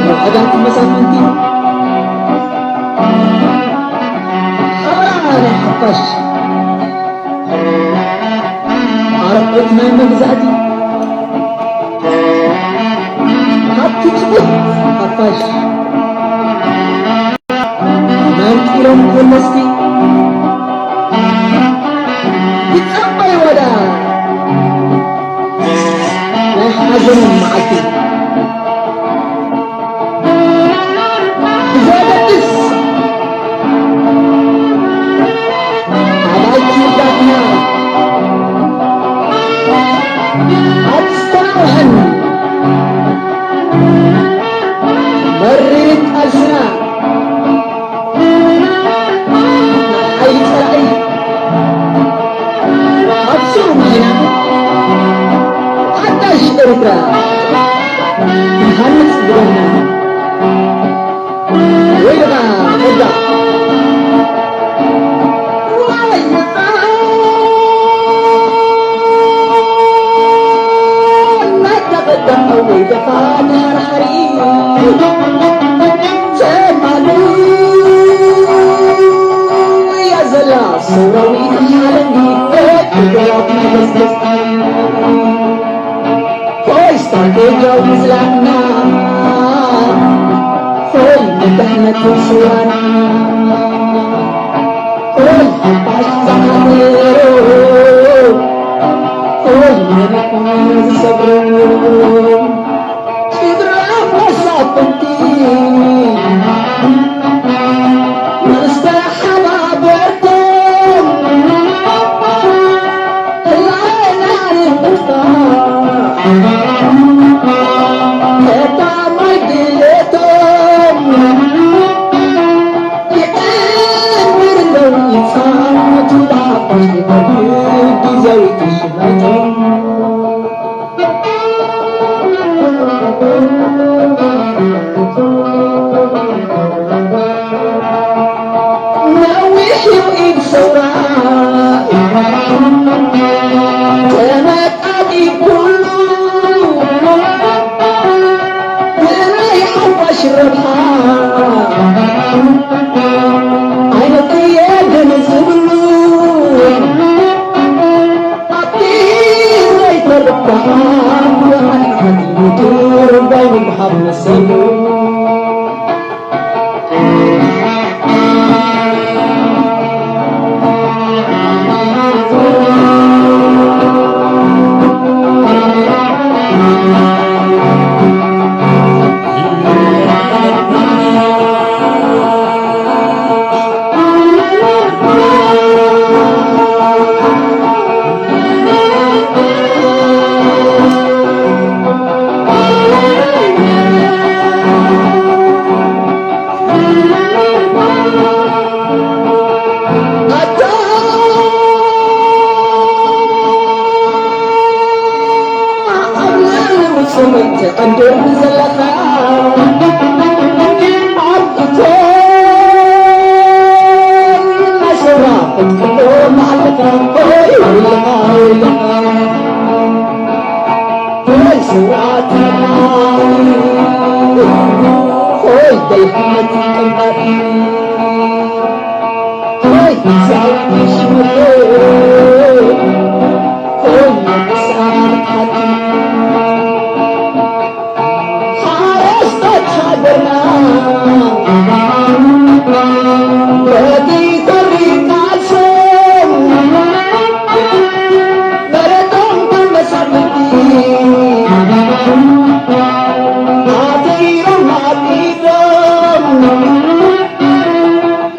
ውሑዳት መሳፍንቲ፣ ኣበራ ናይ ሓፋሽ፣ ኣርዑት ናይ መግዛእቲ፣ ካብቲ ጽፉፍ ሓፋሽ፣ መንጢሎም ኮለስቲ፣ ይጸበይዎ ደኣ ናይ ሓዘኖም መዓልቲ። ብዘየገድስ፣ ኣባይቲ ውዳትና ኣብ ዝተናውሐን መሪር ቃልስና፣ ንሓይሊ ጸላኢ ኣብ ስሩ ማይና፣ ሓዳሽ ኤርትራ ክንሃንጽ ግደና። ወይልኻ ከዳ። ሆይ ስትራቴጂያዊ ዝላዕና፣ ሆይ ንድሕነት ስዋና፣ ሆይ ሓፋሽ ዝሓደሮ፣ ሆይ ንመን ዝሰብሮ፣ ስድራ መሳፍንቲ ምስ ተሓባበርቶም፣ ነዊሕ እዩ ኢድ ሰውራ ተመጣጢ ኩሉ ብናይ ሓፋሽ ረብሓ ኣይንቕየድን ዝብሉ ኣብቲ ዘይተርፍ ደኣ ብሓድሓድ ምድር ባይ ምድሓር መሰሉ። ሓረስቶት ሃገርና በቲ ተሪር ቃልሶም መሬቶም ከም መሳፍንቲ ኣቲሮም ኣቢዶም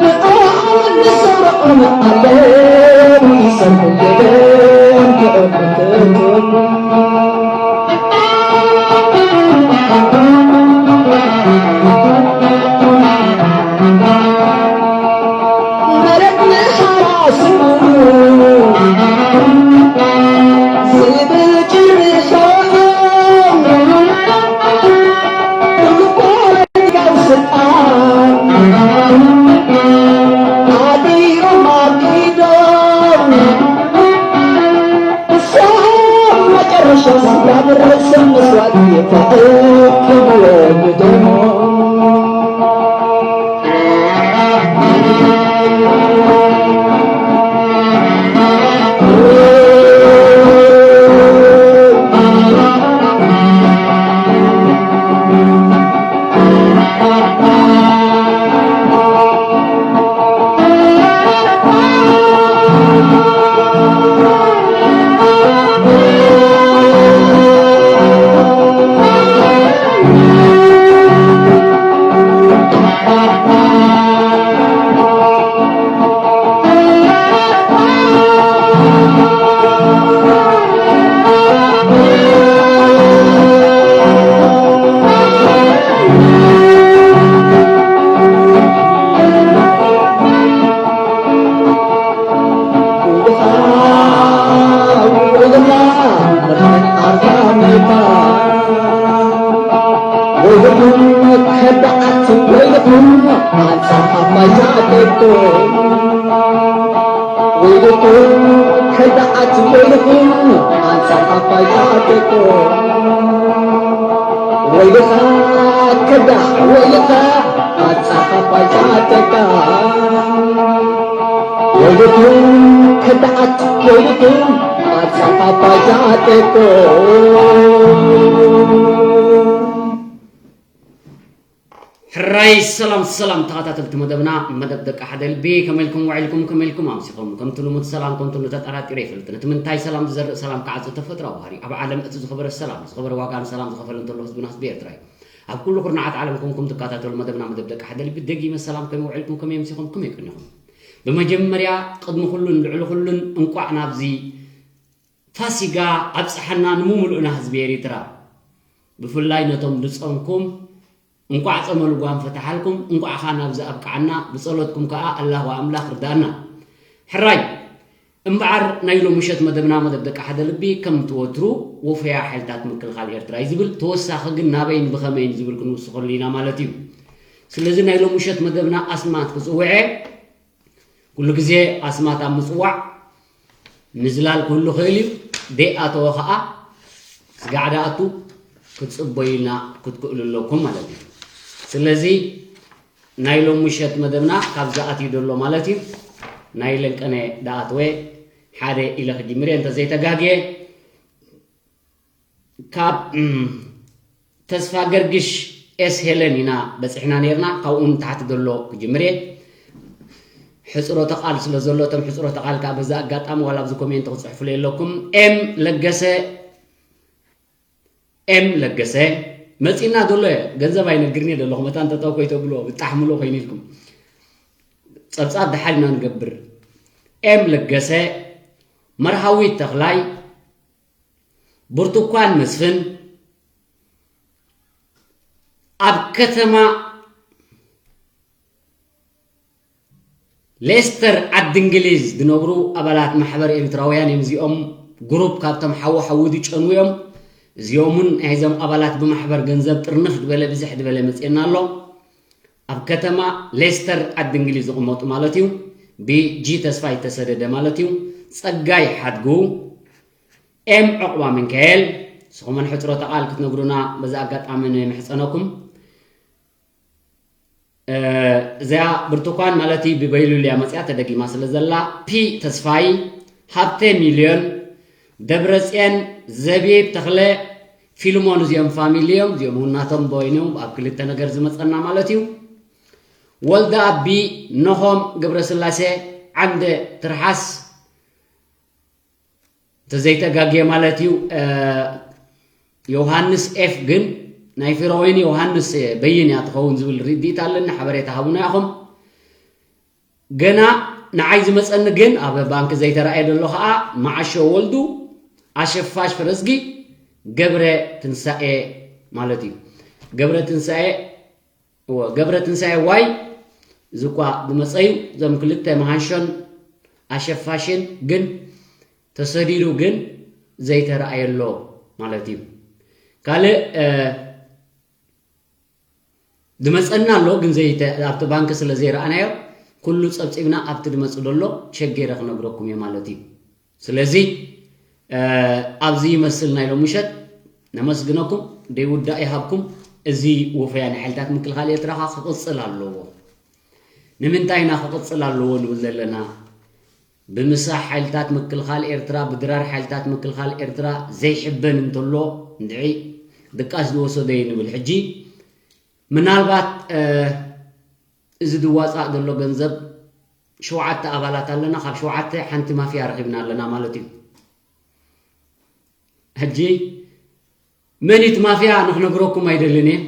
ንዕኦም ዝሰርዑ ኣለዉ ይሰርሑ የለን ክእምትእቶም ኣንጻር ኣባይ ዛዕተኮ ወይልኩም ከዳዓት ወይልኩም ኣንጻር ኣባይ ዛዕተኮ ወይልኻ ከዳዕ ወይልኻ ኣንጻር ኣባይ ዛዕተካ ወይልኩም ከዳዓት ወይልኩም ኣንጻር ኣባይ ዛዕተኮ። ሕራይ ሰላም ሰላም ተኸታተልቲ መደብና፣ መደብ ደቂ ሓደ ልቢ፣ ከመይ ኢልኩም ውዒልኩም፣ ከመይ ኢልኩም ኣምሲኹም? ከምቲ ልሙድ ሰላም ከምቲ ንተጠራጢረ ይፈልጥ። ነቲ ምንታይ ሰላም ዝዘርእ ሰላም ክዓጽድ ተፈጥሮኣዊ ባህሪ። ኣብ ዓለም እቲ ዝኸበረ ሰላም፣ ዝኸበረ ዋጋ ንሰላም ዝኸፈለ እንተሎ ህዝብና ህዝቢ ኤርትራ እዩ። ኣብ ኩሉ ኩርናዓት ዓለም ኮንኩም ትከታተሉ መደብና መደብ ደቂ ሓደ ልቢ፣ ደጊመ ሰላም፣ ከመይ ውዒልኩም፣ ከመይ ኣምሲኹም፣ ከመይ ቀኒኹም? ብመጀመርያ ቅድሚ ኩሉን ልዕሊ ኩሉን እንቋዕ ናብዚ ፋሲጋ ኣብጽሓና ንምሉእና ህዝቢ ኤሪትራ። ብፍላይ ነቶም ዝጸምኩም እንቋዕ ጸመ ልጓም ፈታሓልኩም፣ እንቋዕ ኸኣ ናብዚ ኣብቅዓና፣ ብጸሎትኩም ከኣ ኣላሁ ኣምላኽ ርድኣና። ሕራይ እምበኣር ናይ ሎምሸት መደብና መደብ ደቂ ሓደ ልቢ ከም ትወትሩ ወፈያ ሓይልታት ምክልኻል ኤርትራ እዩ ዝብል፣ ተወሳኺ ግን ናበይን ብኸመይን ዝብል ክንውስኸሉ ኢና ማለት እዩ። ስለዚ ናይ ሎምሸት መደብና ኣስማት ክጽውዐ ኩሉ ግዜ ኣስማት ኣብ ምጽዋዕ ምዝላል ክህሉ ክእል እዩ። ደይኣተወ ኸኣ ስጋዕ ደኣቱ ክትጽበዩና ክትክእሉ ኣለኩም ማለት እዩ። ስለዚ ናይ ሎሚ ምሸት መደብና ካብ ዝኣትዩ ዘሎ ማለት እዩ። ናይ ለንቀነ ደኣተወ ሓደ ኢለ ክጅምር እየ እንተዘይተጋግየ። ካብ ተስፋ ገርግሽ ኤስ ሄለን ኢና በፂሕና ነርና። ካብኡ ንታሕቲ ዘሎ ክጅምር እየ። ሕፅሮተ ቃል ስለ ዘሎ እቶም ሕፅሮተ ቃል ከዓ በዛ ኣጋጣሚ ዋላ ኣብዚ ኮሜንት ክፅሕፉለ የለኩም። ኤም ለገሰ ኤም ለገሰ መፂና ዘሎ እየ። ገንዘብ ኣይነግርን እየ ዘለኹ መታን ተጠው ኮይተብሎ ብጣዕምሎ ኮይኑ ኢልኩም ፀብፃብ ደሓን ኢና ንገብር። ኤም ለገሰ፣ መርሃዊት ተኽላይ፣ ብርቱኳን መስፍን ኣብ ከተማ ሌስተር ዓዲ እንግሊዝ ዝነብሩ ኣባላት ማሕበር ኤርትራውያን እዮም። እዚኦም ግሩፕ ካብቶም ሓዊ ሓዊ ዝጨኑ እዮም። እዚኦም እውን ናይዞም ኣባላት ብማሕበር ገንዘብ ጥርንፍ ዝበለ ብዝሕ ዝበለ መፅና ኣሎ። ኣብ ከተማ ሌስተር ዓዲ እንግሊዝ ዝቕመጡ ማለት እዩ። ብጂ ተስፋ ይተሰደደ ማለት እዩ። ፀጋይ ሓድጉ ኤም ዕቑባ ሚካኤል፣ ንስኹምን ሕፅሮተ ቃል ክትነግሩና በዚ ኣጋጣሚ ንምሕፀነኩም። እዚኣ ብርቱኳን ማለት እዩ ብበይሉል እያ መፅያ ተደጊማ ስለ ዘላ። ፒ ተስፋይ፣ ሃብተ ሚልዮን፣ ደብረፅየን፣ ዘቢብ ተኽለ፣ ፊልሞን እዚኦም ፋሚሊ እዮም። እዚኦም እውን ናቶም በይኖም ኣብ ክልተ ነገር ዝመፀና ማለት እዩ። ወልደ ኣቢ፣ ኖሆም ገብረስላሴ፣ ዓንደ ትርሓስ፣ እንተዘይተጋግየ ማለት እዩ። ዮሃንስ ኤፍ ግን ናይ ፊሮዌን ዮሃንስ በይን እያ ትኸውን ዝብል ርድኢት ኣለኒ። ሓበሬታ ሃቡና ኢኹም። ገና ንዓይ ዝመፀኒ ግን ኣብ ባንክ ዘይተረኣየ ዘሎ ከዓ መዓሾ ወልዱ፣ ኣሸፋሽ ፈረዝጊ፣ ገብረ ትንሳኤ ማለት እዩ። ገብረ ትንሳኤ እወ፣ ገብረ ትንሳኤ ዋይ ዝቋ ዝመፀዩ እዞም ክልተ መሃንሾን ኣሸፋሽን ግን ተሰዲዱ ግን ዘይተረኣየሎ ማለት እዩ። ካልእ ዝመፀና ኣሎ ግን ኣብቲ ባንክ ስለ ዘይረኣናዮ ኩሉ ፀብፂብና ኣብቲ ዝመፅ ዘሎ ሸጌረ ክነግረኩም እየ ማለት እዩ። ስለዚ ኣብዚ ይመስል ናይ ሎሚ ምሸት። ነመስግነኩም። ደይውዳእ ይሃብኩም። እዚ ወፈያ ናይ ሓይልታት ምክልኻል ኤርትራ ኸዓ ክቕፅል ኣለዎ። ንምንታይ ኢና ክቕፅል ኣለዎ ንብል ዘለና? ብምሳሕ ሓይልታት ምክልኻል ኤርትራ፣ ብድራር ሓይልታት ምክልኻል ኤርትራ ዘይሕበን እንተሎ እንድዒ ድቃስ ዝወሰዶ እዩ ንብል። ሕጂ ምናልባት እዚ ዝዋፃእ ዘሎ ገንዘብ ሸውዓተ ኣባላት ኣለና። ካብ ሸውዓተ ሓንቲ ማፍያ ረኺብና ኣለና ማለት እዩ። ሕጂ መን እዩ እቲ ማፍያ ንክነግረኩም ኣይደልን እየ።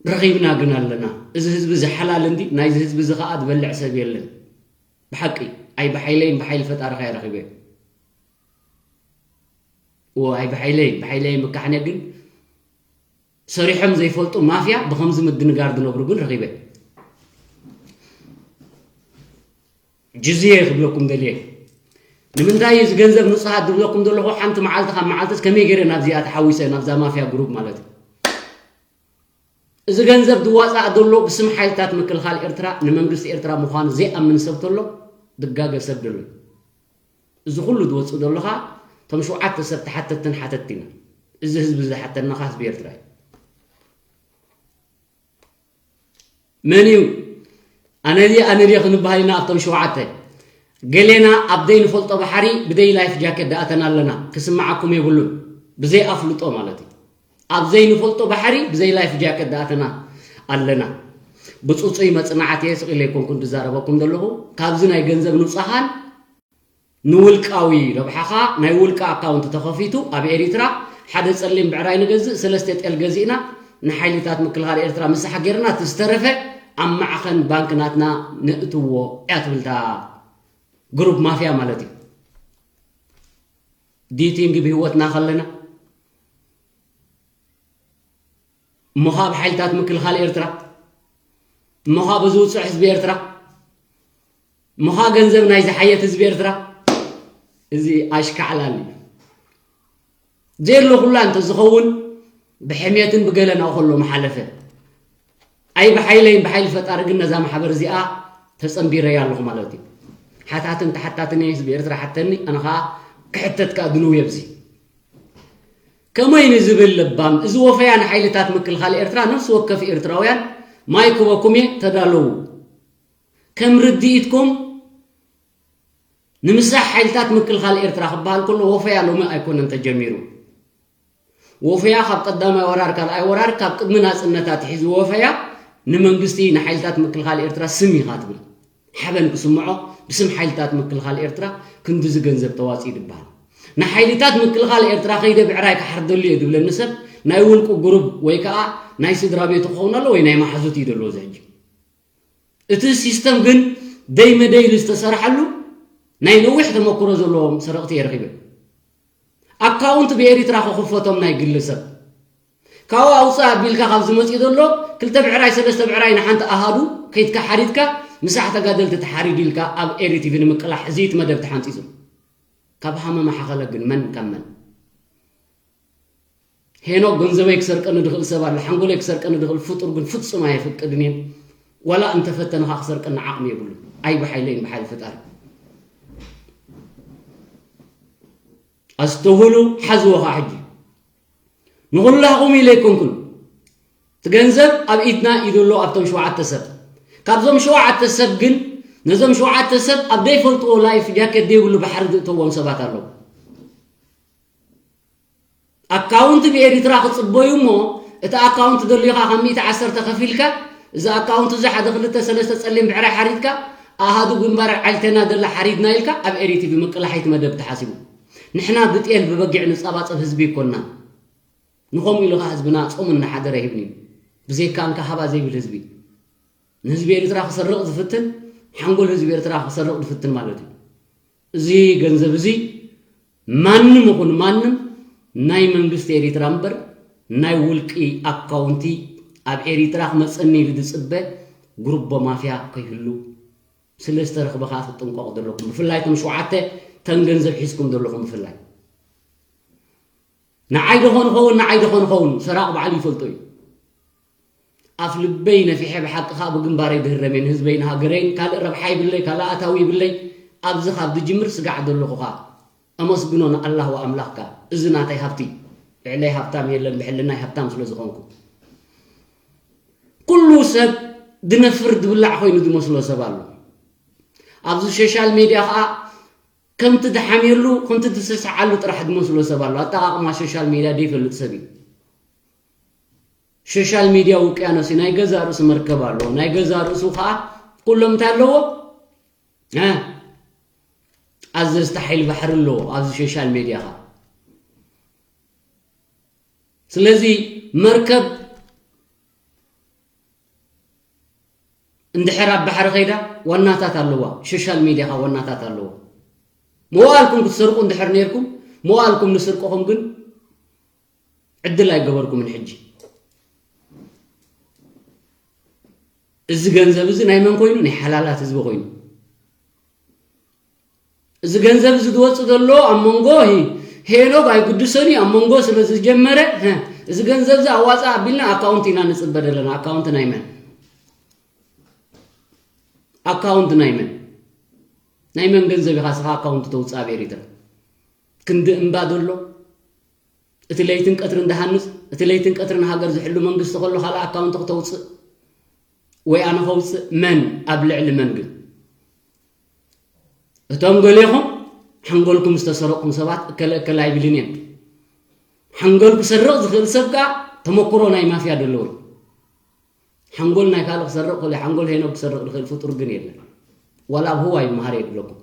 ረኺብና ግን ኣለና። እዚ ህዝቢ እዚ ሓላል እንዲ ናይዚ ህዝቢ እዚ ከዓ ዝበልዕ ሰብ የለን። ብሓቂ ኣይ ብሓይለይን ብሓይሊ ፈጣሪ ከያ ረኺበ። እዎ ኣይ ብሓይለይን ብሓይለይን ብካሕነ ግን ሰሪሖም ዘይፈልጡ ማፍያ ብኸምዚ ምድንጋር ዝነብሩ ግን ረኺበ። ጅዝየ ክብለኩም ደልየ። ንምንታይ እዚ ገንዘብ ንጹሃት ዝብለኩም ዘለኹ ሓንቲ መዓልቲ ካብ መዓልትስ ከመይ ገይረ ናብዚኣ ተሓዊሰ ናብዛ ማፍያ ግሩፕ ማለት እዩ። እዚ ገንዘብ ዝዋፃእ ዘሎ ብስም ሓይልታት ምክልኻል ኤርትራ ንመንግስቲ ኤርትራ ምዃኑ ዘይኣምን ሰብ ተሎ፣ ድጋገ ሰብ ደሎ። እዚ ኩሉ ዝወፅእ ዘሎ ኸዓ እቶም ሸውዓተ ሰብ ተሓተትን ሓተት ኢና። እዚ ህዝቢ ዝሓተና ኸዓ ህዝቢ ኤርትራ እዩ። መን እዩ? ኣነ ድየ ኣነ ድየ ክንበሃል ኢና ኣብቶም ሸውዓተ። ገሌና ኣብ ዘይንፈልጦ ባሕሪ ብዘይ ላይፍ ጃኬት ደኣተና ኣለና። ክስምዓኩም የብሉን። ብዘይ ኣፍልጦ ማለት እዩ። ኣብ ዘይንፈልጦ ባሕሪ ብዘይ ላይፍ ጃኬት ደኣተና ኣለና። ብፅፁይ መፅናዕቲ እየ ስቕ ኢለ ኣይኮንኩን ዝዛረበኩም ዘለኹ። ካብዚ ናይ ገንዘብ ንውፃኻን ንውልቃዊ ረብሓኻ ናይ ውልቂ ኣካውንት ተኸፊቱ ኣብ ኤሪትራ ሓደ ጸሊም ብዕራይ ንገዝእ፣ ሰለስተ ጤል ገዚእና ንሓይልታት ምክልኻል ኤርትራ ምሳሕ ጌርና እቲ ዝተረፈ ኣብ ማዕኸን ባንክ ናትና ነእትዎ እያ ትብል እታ ግሩፕ ማፍያ ማለት እዩ። ዲቲንግ ብህይወትና ከለና እሞ ኸኣ ብሓይልታት ምክልኻል ኤርትራ፣ እሞ ኸኣ ብዝውፅዕ ህዝቢ ኤርትራ፣ እሞ ኸኣ ገንዘብ ናይ ዝሓየት ህዝቢ ኤርትራ፣ እዚ ኣሽካዕላል እዩ። ዘየሎ ኩላ እንተዝኸውን ብሕሜትን ብገለን ኣብኡ ከሎ ምሓለፈ። ኣይ ብሓይለይን ብሓይሊ ፈጣሪ ግን ነዛ ማሕበር እዚኣ ተጸንቢረያ ኣለኹ ማለት እዩ። ሓታትን ተሓታትን እየ፣ ህዝቢ ኤርትራ ሓተኒ፣ ኣነ ኸኣ ክሕተት ከኣ ድልው እየ ኣብዚ። ከመይ ንዝብል ለባም፣ እዚ ወፈያ ንሓይልታት ምክልኻል ኤርትራ ነፍሲ ወከፍ ኤርትራውያን ማይ ክበኩም እየ፣ ተዳለዉ። ከም ርድኢትኩም ንምሳሕ ሓይልታት ምክልኻል ኤርትራ ክበሃል ከሎ ወፈያ ሎሚ ኣይኮነን ተጀሚሩ። ወፈያ ካብ ቀዳማይ ወራር ካልኣይ ወራር ካብ ቅድሚ ናጽነት ኣትሒዙ ወፈያ ንመንግስቲ ንሓይልታት ምክልኻል ኤርትራ ስም ኢኻ ትብል። ሓበን ክስምዖ ብስም ሓይልታት ምክልኻል ኤርትራ ክንድዚ ገንዘብ ተዋጺኡ ድበሃል። ንሓይልታት ምክልኻል ኤርትራ ከይደ ብዕራይ ክሓርደሉ እየ ድብለኒ ሰብ ናይ ውልቁ ግሩብ ወይ ከኣ ናይ ስድራ ቤቱ ክኸውን ኣሎ ወይ ናይ መሓዙት እዩ ዘለዎ እዚ ሕጂ። እቲ ሲስተም ግን ደይ መደይ ዝተሰርሓሉ ናይ ነዊሕ ተመክሮ ዘለዎም ሰረቕቲ እየ ረኺበ። ኣካውንት ብኤሪትራ ክኽፈቶም ናይ ግለሰብ ካብኡ ኣውፅእ ኣቢልካ ካብ ዝመፅእ ዘሎ ክልተ ብዕራይ ሰለስተ ብዕራይ ንሓንቲ ኣሃዱ ከይድካ ሓሪድካ ምሳሕ ተጋደልቲ ተሓሪዱ ኢልካ ኣብ ኤሪ ቲቪ ንምቅላሕ እዚ እቲ መደብ ተሓንፂፁ። ካብ ሃመማ ሓኸለ ግን መን ካብ መን? ሄኖክ ገንዘበይ ክሰርቀኒ ድኽእል ሰብ ኣሎ፣ ሓንጎለይ ክሰርቀኒ ድኽእል ፍጡር ግን ፍጹም ኣየፍቅድን እየ። ዋላ እንተፈተንኻ ክሰርቀኒ ዓቕሚ የብሉን። ኣይ ብሓይለይን ብሓይሊ ፈጣሪ። ኣስተውህሉ፣ ሓዝዎ ኸዓ ሕጂ። ንኹላኹም ኢለ ኣይኮንኩን። እቲ ገንዘብ ኣብ ኢድና እዩ ዘሎ ኣብቶም ሸውዓተ ሰብ። ካብዞም ሸውዓተ ሰብ ግን ነዞም ሸውዓተ ሰብ ኣብ ዘይፈልጥዎ ላይፍ ጃኬት ዘይብሉ ባሕሪ ዝእተዎም ሰባት ኣለዉ። ኣካውንት ብኤሪትራ ክጽበዩ እሞ እቲ ኣካውንት ደሊኻ ካብ ሚእቲ ዓሰርተ ከፊልካ እዚ ኣካውንት እዚ ሓደ ክልተ ሰለስተ ጸሊም ብዕራይ ሓሪድካ ኣሃዱ ግንባር ዓልቴና ደላ ሓሪድና ኢልካ ኣብ ኤሪ ቲቪ ምቅላሕ እቲ መደብ ተሓሲቡ። ንሕና ብጤል ብበጊዕ ንጻባጸብ ህዝቢ ይኮንና። ንኸምኡ ኢሉ ኸዓ ህዝብና ጾሙ እናሓደረ ይህብን እዩ። ብዘይካ እንካ ሃባ ዘይብል ህዝቢ። ንህዝቢ ኤርትራ ክሰርቕ ዝፍትን፣ ሓንጎል ህዝቢ ኤርትራ ክሰርቕ ዝፍትን ማለት እዩ። እዚ ገንዘብ እዚ ማንም ይኹን ማንም ናይ መንግስቲ ኤሪትራ እምበር ናይ ውልቂ ኣካውንቲ ኣብ ኤሪትራ ክመጸኒ ኢሉ ዝጽበ ጉርቦ ማፍያ ከይህሉ ስለ ዝተረኽበ ኸዓ ክትጥንቀቑ ዘለኩም። ብፍላይ እቶም ሸውዓተ ተን ገንዘብ ሒዝኩም ዘለኹም ብፍላይ። ንዓይ ዶ ኾን ኸውን፣ ንዓይ ዶ ኾን ኸውን፣ ሰራቕ ባዕሉ ይፈልጦ እዩ። ኣፍ ልበይ ነፊሐ ብሓቂ ኸዓ ብግንባረይ ድህረም እየ፣ ንህዝበይን ሃገረይን ካልእ ረብሓ ይብለይ፣ ካልእ ኣታዊ ይብለይ። ኣብዚ ካብ ዝጅምር ስጋዕ ዘለኹ ኸዓ ኣመስግኖ ንኣላህ ወኣምላኽ ከኣ። እዚ ናተይ ሃብቲ፣ ልዕለይ ሃብታም የለን ብሕልናይ ሃብታም ስለ ዝኾንኩ። ኩሉ ሰብ ድነፍር ድብላዕ ኮይኑ ዝመስሎ ሰብ ኣሎ። ኣብዚ ሶሻል ሜድያ ኸዓ ከምቲ ድሓምየሉ ከምቲ ድስስዓሉ ጥራሕ ድመስሎ ሰብ ኣሎ። ኣጠቓቕማ ሶሻል ሜድያ ደይፈልጥ ሰብ እዩ። ሶሻል ሜድያ ውቅያኖስ እዩ። ናይ ገዛ ርእሱ መርከብ ኣለዎ። ናይ ገዛ ርእሱ ኸዓ ኩሎም እንታይ ኣለዎ? እ፣ ኣዘዝቲ ሓይሊ ባሕሪ ኣለዎ ኣብዚ ሶሻል ሜድያ ኸዓ። ስለዚ መርከብ እንድሕር ኣብ ባሕሪ ከይዳ ዋናታት ኣለዋ። ሶሻል ሜድያ ኸዓ ዋናታት ኣለዎ። መዋእልኩም ክትሰርቁ እንድሕር ነይርኩም፣ መዋእልኩም ንስርቅኹም ግን ዕድል ኣይገበርኩምን። ሕጂ እዚ ገንዘብ እዚ ናይ መን ኮይኑ? ናይ ሓላላት ህዝቢ ኮይኑ። እዚ ገንዘብ እዚ ዝወጽእ ዘሎ ኣብ መንጎ ሄ-፣ ሄኖግ ኣይግድሶን እዩ፣ ኣብ መንጎ ስለ ዝጀመረ፣ ሀ፣ እዚ ገንዘብ እዚ ኣዋፅእ ኣቢልና ኣካውንት ኢና ንፅበ ዘለና። ኣካውንት ናይ መን? ኣካውንት ናይ መን? ናይ መን ገንዘብ ኢኻ ስኻ ኣካውንት ተውፅእ ኣብ ኤሪትራ? ክንዲ እምባ ዘሎ፣ እቲ ለይትን ቀትርን ዝሃንፅ፣ እቲ ለይትን ቀትርን ሃገር ዝሕሉ መንግስቲ ከሎ ካልእ ኣካውንት ክተውፅእ ወይ ኣነ ከውፅእ? መን ኣብ ልዕሊ መን ግን? እቶም ገሌኹም ሓንጎልኩም ዝተሰረቕኩም ሰባት እከለ እከለ ኣይብልን እየ። ሓንጎል ክሰርቕ ዝኽእል ሰብ ከኣ ተመክሮ ናይ ማፍያ ደለዎ እዩ። ሓንጎል ናይ ካልእ ክሰርቕ ክእል፣ ሓንጎል ሄኖክ ክሰርቕ ዝኽእል ፍጡር ግን የለን። ዋላ ኣብ ህዋ ይመሃር የድለኩም።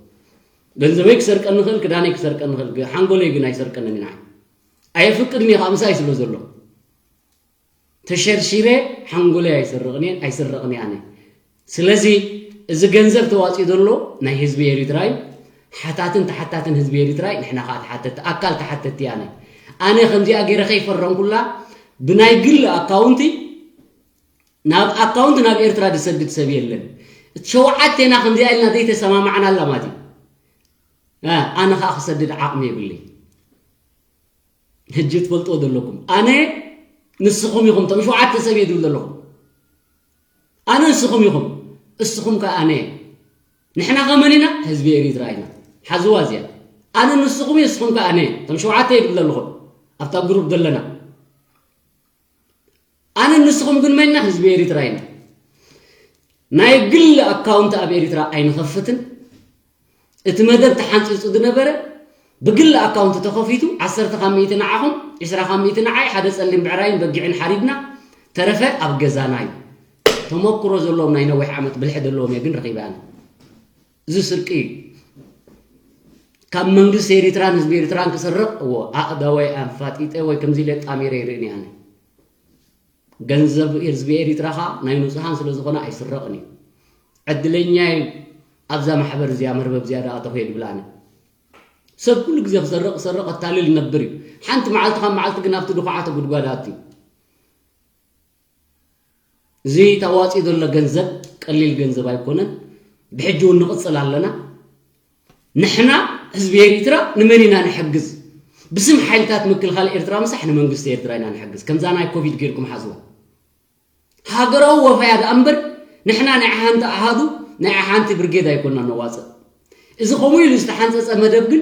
ገንዘበይ ክሰርቀኒ ክእል፣ ክዳነይ ክሰርቀኒ ክእል፣ ግ-፣ ሓንጎለይ ግን ኣይሰርቀንን እዩ ንዓይ። ኣየፍቅድን እየ ከዓ ምሳይ ስለ ዘሎ። ተሸርሺረ ሓንጎለይ ኣይሰርቕን እየ፣ ኣይስረቕን እየ ኣነ። ስለዚ እዚ ገንዘብ ተዋፂኡ ዘሎ ናይ ህዝቢ ኤሪትራ እዩ። ሓታትን ተሓታትን ህዝቢ ኤሪትራ እዩ። ንሕና ከዓ ተሓተቲ፣ ኣካል ተሓተቲ ኣነ። ኣነ ከምዚኣ ገይረ ከይፈረምኩላ ብናይ ግሊ ኣካውንቲ ናብ ኣካውንት ናብ ኤርትራ ዝሰድድ ሰብ የለን። እቲ ሸውዓቴና ከምዚኣ ኢልና ዘይተሰማማዕናላ ማለት እዩ። እ፣ ኣነ ከዓ ክሰድድ ዓቕሚ የብለይ። ሕጂ ትፈልጥዎ ዘለኩም። ኣነ ንስኹም ኢኹም፣ እቶም ሸውዓተ ሰብ እየ ዝብል ዘለኹም። ኣነ ንስኹም ኢኹም፣ እስኹም ከ ኣነ። ንሕና ከመን ኢና? ህዝቢ ኤሪትራ ኢና። ሓዝዋ እዚኣ። ኣነ ንስኹም እየ፣ እስኹም ከ ኣነ። እቶም ሸውዓተ እየ ዝብል ዘለኹም። ኣብታ ግሩፕ ዘለና። ኣነ ንስኹም ግን መን ኢና? ህዝቢ ኤሪትራ ኢና። ናይ ግል ኣካውንት ኣብ ኤሪትራ ኣይንኸፍትን። እቲ መደብ ተሓንጺጹ ዝነበረ ብግል ኣካውንት ተኸፊቱ፣ ዓሰርተ ካብ ሚእቲ ንዓኹም፣ ዕስራ ካብ ሚእቲ ንዓይ፣ ሓደ ጸሊም ብዕራይን በጊዕን ሓሪድና፣ ተረፈ ኣብ ገዛና እዩ። ተመክሮ ዘለዎም ናይ ነዊሕ ዓመት ብልሒ ዘለዎም እየ ግን ረኺበ ኣነ። እዚ ስርቂ እዩ። ካብ መንግስቲ ኤሪትራን ህዝቢ ኤሪትራን ክሰርቕ፣ እዎ፣ ኣእዳወይ ኣንፋጢጠ ወይ ከምዚ ኢለ ጣሚረ ይርእን እየ ኣነ። ገንዘብ ህዝቢ ኤሪትራ ኸኣ ናይ ንጹሃን ስለ ዝኾነ ኣይስረቕን እዩ። ዕድለኛ እዩ ኣብዛ ማሕበር እዚኣ፣ መርበብ እዚኣ ደኣ ኣተኹ እየ ዝብል ኣነ። ሰብ ኩሉ ግዜ ክሰርቕ፣ ክሰርቕ፣ ከታልል ይነብር እዩ። ሓንቲ መዓልቲ ካብ መዓልቲ ግን ኣብቲ ድኹዓተ ጉድጓድ ኣትዩ። እዚ ተዋፂኡ ዘሎ ገንዘብ ቀሊል ገንዘብ ኣይኮነን። ብሕጂ እውን ንቕፅል ኣለና። ንሕና ህዝቢ ኤሪትራ ንመን ኢና ንሕግዝ? ብስም ሓይልታት ምክልኻል ኤርትራ ምሳሕ ንመንግስቲ ኤርትራ ኢና ንሕግዝ። ከምዛ ናይ ኮቪድ ጌርኩም ሓዝዋ። ሃገራዊ ወፈያ ደኣ እምበር ንሕና ናይ ሓንቲ ኣሃዱ፣ ናይ ሓንቲ ብርጌድ ኣይኮንና ነዋፅእ። እዚ ከምኡ ኢሉ ዝተሓንፀፀ መደብ ግን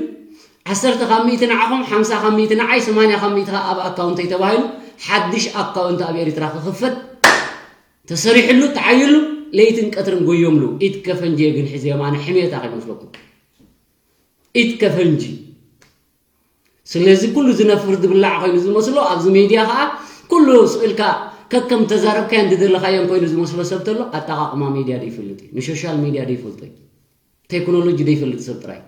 ዓሰርተ ካብ ሚእቲ ንዓኹም፣ ሓምሳ ካብ ሚእቲ ንዓይ፣ ሰማንያ ካብ ሚእቲ ኣብ ኣካውንተይ ተባሂሉ ሓድሽ ኣካውንት ኣብ ኤሪትራ ክኽፈት ተሰሪሕሉ፣ ተዓይሉ፣ ለይትን ቀትርን ጎዮምሉ። ኢድ ከፈንጂ ግን ሒዘዮም ኣነ ሕሜታ ከይመስለኩም። ኢድ ከፈንጂ። ስለዚ ኩሉ ዝነፍር ዝብላዕ ኮይኑ ዝመስሎ ኣብዚ ሚድያ ከዓ ኩሉ ስቕ ኢልካ ከከም ተዛረብካዮን ዝደለኻዮን ኮይኑ ዝመስሎ ሰብ ተሎ ኣጠቓቕማ ሚድያ ዘይፈልጥ እዩ። ንሶሻል ሚድያ ዘይፈልጦ እዩ። ቴክኖሎጂ ዘይፈልጥ ሰብ ጥራይ።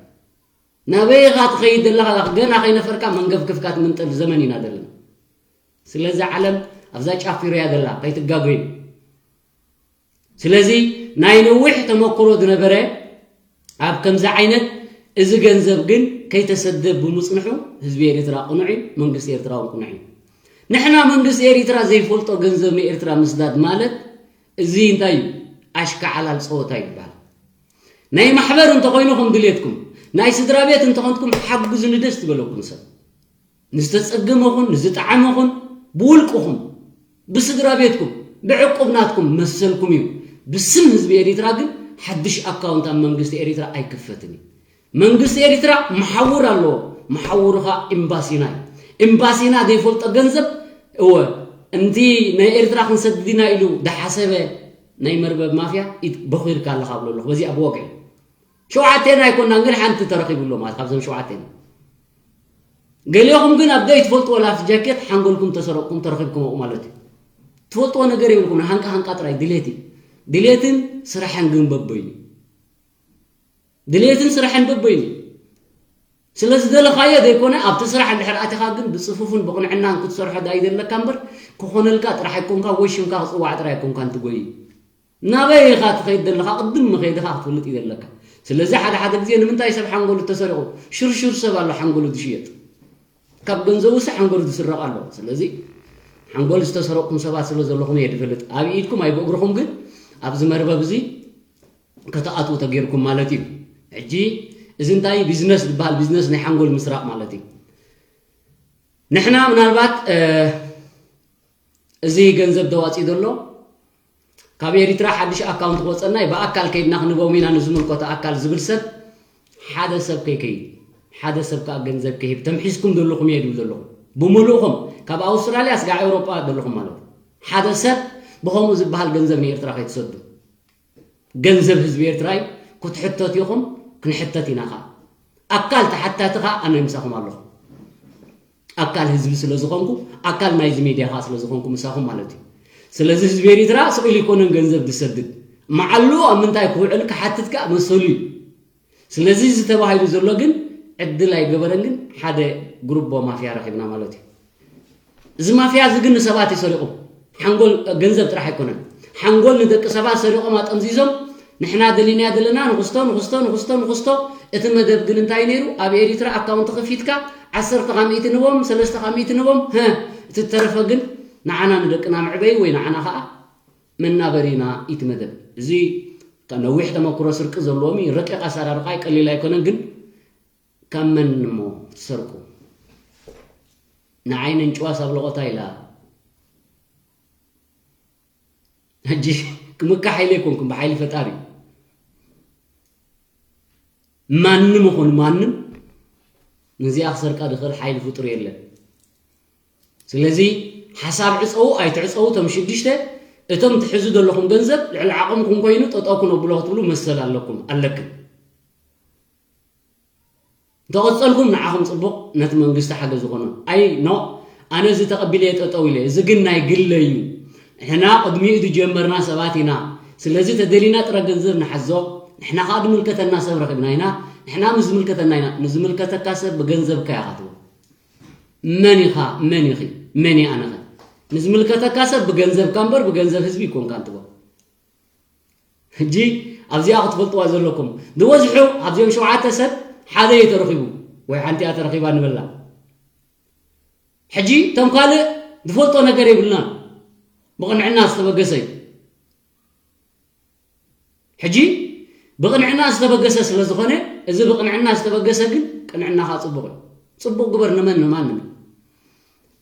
ናበይ ኢኻ ትኸይድ ዘለኻ? ገና ከይነፈርካ መንገፍገፍካ ትምንጠል ዘመን ኢና ዘለና። ስለዚ ዓለም ኣብዛ ጫፍ ፊሮያ ዘላ ከይትጋገዩ። ስለዚ ናይ ነዊሕ ተመክሮ ዝነበረ ኣብ ከምዚ ዓይነት እዚ ገንዘብ ግን ከይተሰደ ብምጽንሑ ህዝቢ ኤርትራ ቅኑዕ እዩ፣ መንግስቲ ኤርትራ እውን ቅኑዕ እዩ። ንሕና መንግስቲ ኤርትራ ዘይፈልጦ ገንዘብ ንኤርትራ ምስዳድ ማለት እዚ እንታይ እዩ? ኣሽካዓላል ጸወታ ይበሃል። ናይ ማሕበር እንተኾይኑ ከም ድሌትኩም፣ ናይ ስድራ ቤት እንተኾንትኩም ሓግዙኒ ደስ ዝበለኩም ሰብ። ንዝተጸገመኹን ንዝጠዓመኹን ብውልቅኹም፣ ብስድራ ቤትኩም፣ ብዕቁብ ናትኩም መሰልኩም እዩ። ብስም ህዝቢ ኤሪትራ ግን ሓድሽ ኣካውንት ኣብ መንግስቲ ኤሪትራ ኣይክፈትን እዩ። መንግስቲ ኤሪትራ መሓውር ኣለዎ። መሓውሩ ኸኣ ኤምባሲና እዩ። ኤምባሲና ዘይፈልጦ ገንዘብ፣ እወ፣ እንቲ ናይ ኤርትራ ክንሰድድ ኢና ኢሉ ዝሓሰበ ናይ መርበብ ማፍያ ኢድ በኺርካ ኣለኻ ብሎ ኣለኹ። በዚኣ ብወግዒ ሸውዓቴና ኣይኮናን፣ ግን ሓንቲ ተረኺቡ ኣሎ ማለት ካብዞም ሸውዓቴና። ገሊኹም ግን ኣብ ዘይትፈልጥዎ ላፍ ጃኬት ሓንጎልኩም ተሰረቕኩም ተረኺብኩም ኣብኡ ማለት እዩ። ትፈልጥዎ ነገር የብልኩም፣ ሃንቃ ሃንቃ ጥራይ ድሌት እዩ። ድሌትን ስራሕን ግን በበይኑ። ድሌትን ስራሕን በበይኑ። ስለ ዝደለኻዮ ዘይኮነ፣ ኣብቲ ስራሕ እንድሕር ኣቲኻ ግን ብጽፉፍን ብቕንዕናን ክትሰርሖ ዳኣ ይደለካ እምበር፣ ክኾነልካ ጥራሕ ኣይኮንካ ወይ ሽምካ ክጽዋዕ ጥራይ ኣይኮንካን ትጎይ። ናበይ ኢኻ ትኸይድ ዘለኻ? ቅድም ምኸይድኻ ክትፈልጥ እዩ ዘለካ። ስለዚ ሓደ ሓደ ግዜ ንምንታይ ሰብ ሓንጎሉ ተሰሪቑ? ሽርሽር ሰብ ኣሎ ሓንጎሉ ዝሽየጥ። ካብ ገንዘቡሲ ሓንጎሉ ዝስረቕ ኣሎ። ስለዚ ሓንጎል ዝተሰረቕኩም ሰባት ስለ ዘለኹም እየ ዝፈልጥ። ኣብ ኢድኩም ኣይብእግርኹም ግን ኣብዚ መርበብ እዚ ከተኣትዉ ተጌርኩም ማለት እዩ። ሕጂ እዚ እንታይ ቢዝነስ ዝበሃል? ቢዝነስ ናይ ሓንጎል ምስራቕ ማለት እዩ። ንሕና ምናልባት፣ እ፣ እዚ ገንዘብ ተዋፂኡ ዘሎ ካብ ኤሪትራ ሓድሽ ኣካውንት ክወፀና እዩ፣ ብኣካል ከይድና ክንቦም ኢና ንዝምልከቶ ኣካል ዝብል ሰብ ሓደ ሰብ ከይከይድ፣ ሓደ ሰብ ከዓ ገንዘብ ከይህብ ተምሒዝኩም ዘለኹም እየ ድብል ዘለኹም ብምሉእኹም ካብ ኣውስትራልያ ስጋዕ ኤውሮጳ ዘለኹም ማለት እዩ። ሓደ ሰብ ብኸምኡ ዝበሃል ገንዘብ ንኤርትራ ከይትሰዱ። ገንዘብ ህዝቢ ኤርትራ እዩ። ክትሕተቱ ኢኹም፣ ክንሕተት ኢና ኸዓ። ኣካል ተሓታቲ ኸዓ ኣነ ምሳኹም ኣለኹ። ኣካል ህዝቢ ስለ ዝኾንኩ፣ ኣካል ናይዚ ሚድያ ኸዓ ስለ ዝኾንኩ ምሳኹም ማለት እዩ። ስለዚ ህዝቢ ኤርትራ ስቕ ኢሉ ኣይኮነን ገንዘብ ዝሰድድ። መዓሉ ኣብ ምንታይ ክውዕል ክሓትት ከኣ መሰሉ እዩ። ስለዚ እዚ ተባሂሉ ዘሎ ግን ዕድል ኣይገበረን፣ ግን ሓደ ጉሩቦ ማፍያ ረኺብና ማለት እዩ። እዚ ማፍያ እዚ ግን ንሰባት እዩ ሰሪቑ። ሓንጎል፣ ገንዘብ ጥራሕ ኣይኮነን። ሓንጎል ንደቂ ሰባት ሰሪቖም ኣጠምዚዞም፣ ንሕና ደሊናዮ ዘለና ንኽስቶ፣ ንኽስቶ፣ ንኽስቶ፣ ንኽስቶ። እቲ መደብ ግን እንታይ ነይሩ? ኣብ ኤሪትራ ኣካውንት ከፊትካ ዓሰርተ ካብ ሚእቲ ንቦም፣ ሰለስተ ካብ ሚእቲ ንቦም፣ ሀ፣ እቲ እተረፈ ግን ንዓና ንደቅና መዕበዪ ወይ ንዓና ኸዓ መናበሪና እዩ እቲ መደብ። እዚ ነዊሕ ተመክሮ ስርቂ ዘለዎም እዩ። ረቂቕ ኣሰራርቓ እዩ፣ ቀሊል ኣይኮነን፣ ግን ካብ መን እሞ ትሰርቁ? ንዓይ ነንጭዋ ሳብ ለቖታ ኢላ። ሕጂ ክምካሕ ኢለ ኣይኮንኩን፣ ብሓይሊ ፈጣሪ። ማንም ይኹን ማንም ነዚኣ ክሰርቃ ዝኽእል ሓይሊ ፍጡር የለን። ስለዚ ሓሳብ ዕፀዉ ኣይትዕፀዉ፣ እቶም ሽዱሽተ፣ እቶም ትሕዙ ዘለኹም ገንዘብ ልዕሊ ዓቕምኩም ኮይኑ ጠጠው ክነብሎ ክትብሉ መሰል ኣለኩም፣ ኣለክን። እንተቐጸልኩም ንዓኹም ጽቡቕ፣ ነቲ መንግስቲ ሓገዝ ዝኾኖ። ኣይ፣ ኖ፣ ኣነ እዚ ተቐቢለየ ጠጠው ኢለ፣ እዚ ግን ናይ ግለይ እዩ። ንሕና ቅድሚኡ ዝጀመርና ሰባት ኢና። ስለዚ ተደሊና ጥረ ገንዘብ ንሓዞ፣ ንሕና ከኣ ዝምልከተና ሰብ ረኺብና ኢና። ንሕና ምስ ዝምልከተና ኢና፣ ንዝምልከተካ ሰብ ብገንዘብካ ኢኻ ትህቦ። መን ኢኻ? መን ኢኺ? መን እየ ኣነኸ? ንዝምልከተካ ሰብ ብገንዘብካ እምበር ብገንዘብ ህዝቢ ኣይኮንካን ትህቦ። ሕጂ ኣብዚኣ ክትፈልጥዋ ዘለኩም፣ ዝበዝሑ ካብዚኦም ሸውዓተ ሰብ ሓደ እዩ ተረኺቡ ወይ ሓንቲ እያ ተረኺባ ንበላ። ሕጂ እቶም ካልእ ዝፈልጦ ነገር የብልናን፣ ብቕንዕና ዝተበገሰ እዩ። ሕጂ ብቕንዕና ዝተበገሰ ስለ ዝኾነ፣ እዚ ብቕንዕና ዝተበገሰ ግን ቅንዕናኻ ጽቡቕ እዩ። ጽቡቕ ግበር ንመን ንማንም እዩ።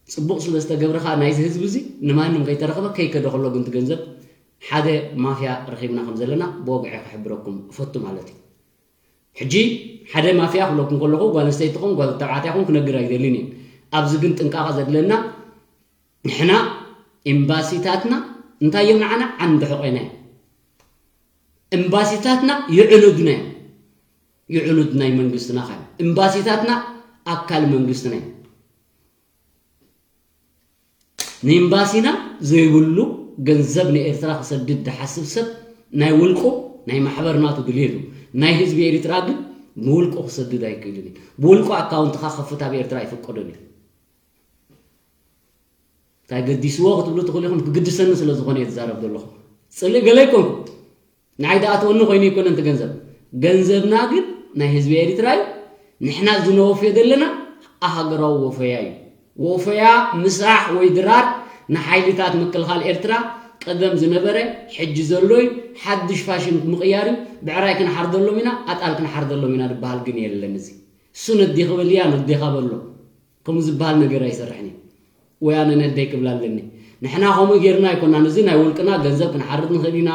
ጽቡቕ ስለ ዝተገብረ ኸኣ ናይዚ ህዝቢ እዚ ንማንም ከይተረኽበ ከይከደ ከሎ ግን እቲ ገንዘብ ሓደ ማፍያ ረኺብና ከም ዘለና ብወግዒ ክሕብረኩም እፈቱ ማለት እዩ። ሕጂ ሓደ ማፍያ ክብለኩም ከለኹ ጓል ኣንስተይቲ ኹን ጓል ተባዕታይ ኹን ክነግር ኣይደልን እየ። ኣብዚ ግን ጥንቃቐ ዘድለና ንሕና ኤምባሲታትና እንታይ እዮም ንዓና ዓንዲ ሕቖና እዮም። ኤምባሲታትና ይዕኑድና እዮም። ይዕኑድ ናይ መንግስትና ካል ኤምባሲታትና ኣካል መንግስትና እዮም። ንኤምባሲና ዘይብሉ ገንዘብ ንኤርትራ ክሰድድ ዝሓስብ ሰብ ናይ ውልቁ ናይ ማሕበር ናቱ ድልየቱ፣ ናይ ህዝቢ ኤርትራ ግን ብውልቁ ክሰድድ ኣይክእልን እዩ። ብውልቁ ኣካውንትኻ ክኸፍት ኣብ ኤርትራ ኣይፍቀዶን እዩ። እንታይ ገዲስዎ ክትብሉ ትኽእሉ ኢኹም። ክግድሰኒ ስለ ዝኾነ እየ ዝዛረብ ዘለኹ። ጽልኢ ገለ ኣይኮንኩ። ንዓይ ዝኣትወኒ ኮይኑ ኣይኮነን እቲ ገንዘብ። ገንዘብና ግን ናይ ህዝቢ ኤርትራ እዩ። ንሕና እዚ ነወፍዮ ዘለና ኣሃገራዊ ወፈያ እዩ። ወፈያ ምሳሕ ወይ ድራር ንሓይልታት ምክልኻል ኤርትራ ቀደም ዝነበረ፣ ሕጂ ዘሎ እዩ። ሓድሽ ፋሽን ምቕያር እዩ። ብዕራይ ክንሓርደሎም ኢና፣ ኣጣል ክንሓርደሎም ኢና ዝበሃል ግን የለን። እዚ እሱ ነዴ ክብል እያ፣ ነዴኻ በሎ። ከምኡ ዝበሃል ነገር ኣይሰርሕን እዩ። ወይ ኣነ ነደይ ክብላ ኣለኒ። ንሕና ከምኡ ጌርና ኣይኮናን። እዚ ናይ ውልቅና ገንዘብ ክንሓርድ ንኽእል ኢና፣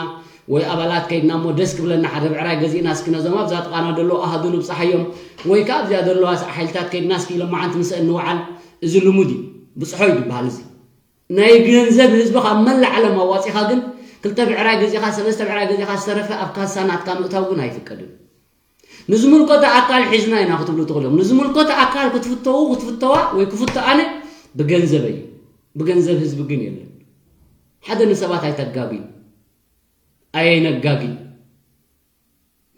ወይ ኣባላት ከይድና እሞ ደስ ክብለና ሓደ ብዕራይ ገዚእና እስኪ ነዞም ኣብዛ ጥቓና ዘለዉ ኣሃዱ ንብጽሓዮም፣ ወይ ከኣ ኣብዚኣ ዘለዋ ሓይልታት ከይድና እስኪ ሎማዓንቲ ምሰአን ንውዓል። እዚ ልሙድ እዩ። ብጽሖ እዩ ዝበሃል እዚ። ናይ ገንዘብ ህዝቢ ካብ መላእ ዓለም ኣዋጺኻ ግን ክልተ ብዕራይ ገዚእኻ፣ ሰለስተ ብዕራይ ገዚእኻ ዝተረፈ ኣብ ካሳ ናትካ ምእታው ግን ኣይፍቀድን። ንዝምልከቶ ኣካል ሒዝና ኢና ክትብሉ ትኽእሉ ኢኹም። ንዝምልከቶ ኣካል ክትፍተዉ፣ ክትፍተዋ ወይ ክፍቶ ኣነ ብገንዘበይ እዩ። ብገንዘብ ህዝቢ ግን የለን። ሓደ ንሰባት ኣይተጋግዩ። ኣየነጋግዩ።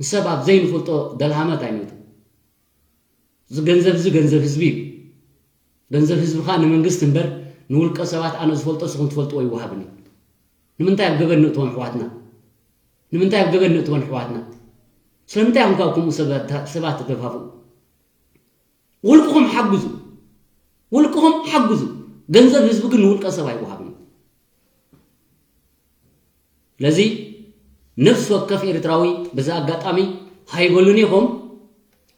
ንሰብ ኣብ ዘይንፈልጦ ደልሃመት ኣይነእቱ። እዚ ገንዘብ እዚ ገንዘብ ህዝቢ እዩ። ገንዘብ ህዝቢ ኸኣ ንመንግስቲ እምበር ንውልቀ ሰባት ኣነ ዝፈልጦ ንስኹም ትፈልጥዎ ኣይወሃብን እዩ። ንምንታይ ኣብ ገበን ንእትዎም ኣሕዋትና? ንምንታይ ኣብ ገበን ንእትወን ኣሕዋትና? ስለምንታይ ኢኹም ካብ ከምኡ ሰባት፣ ሰባት ትደፋፍኡ? ውልቅኹም ሓግዙ። ውልቅኹም ሓግዙ። ገንዘብ ህዝቢ ግን ንውልቀ ሰብ ኣይወሃብን እዩ። ስለዚ ነፍሲ ወከፍ ኤርትራዊ በዚ ኣጋጣሚ ሃይበሉኒ ኢኹም፣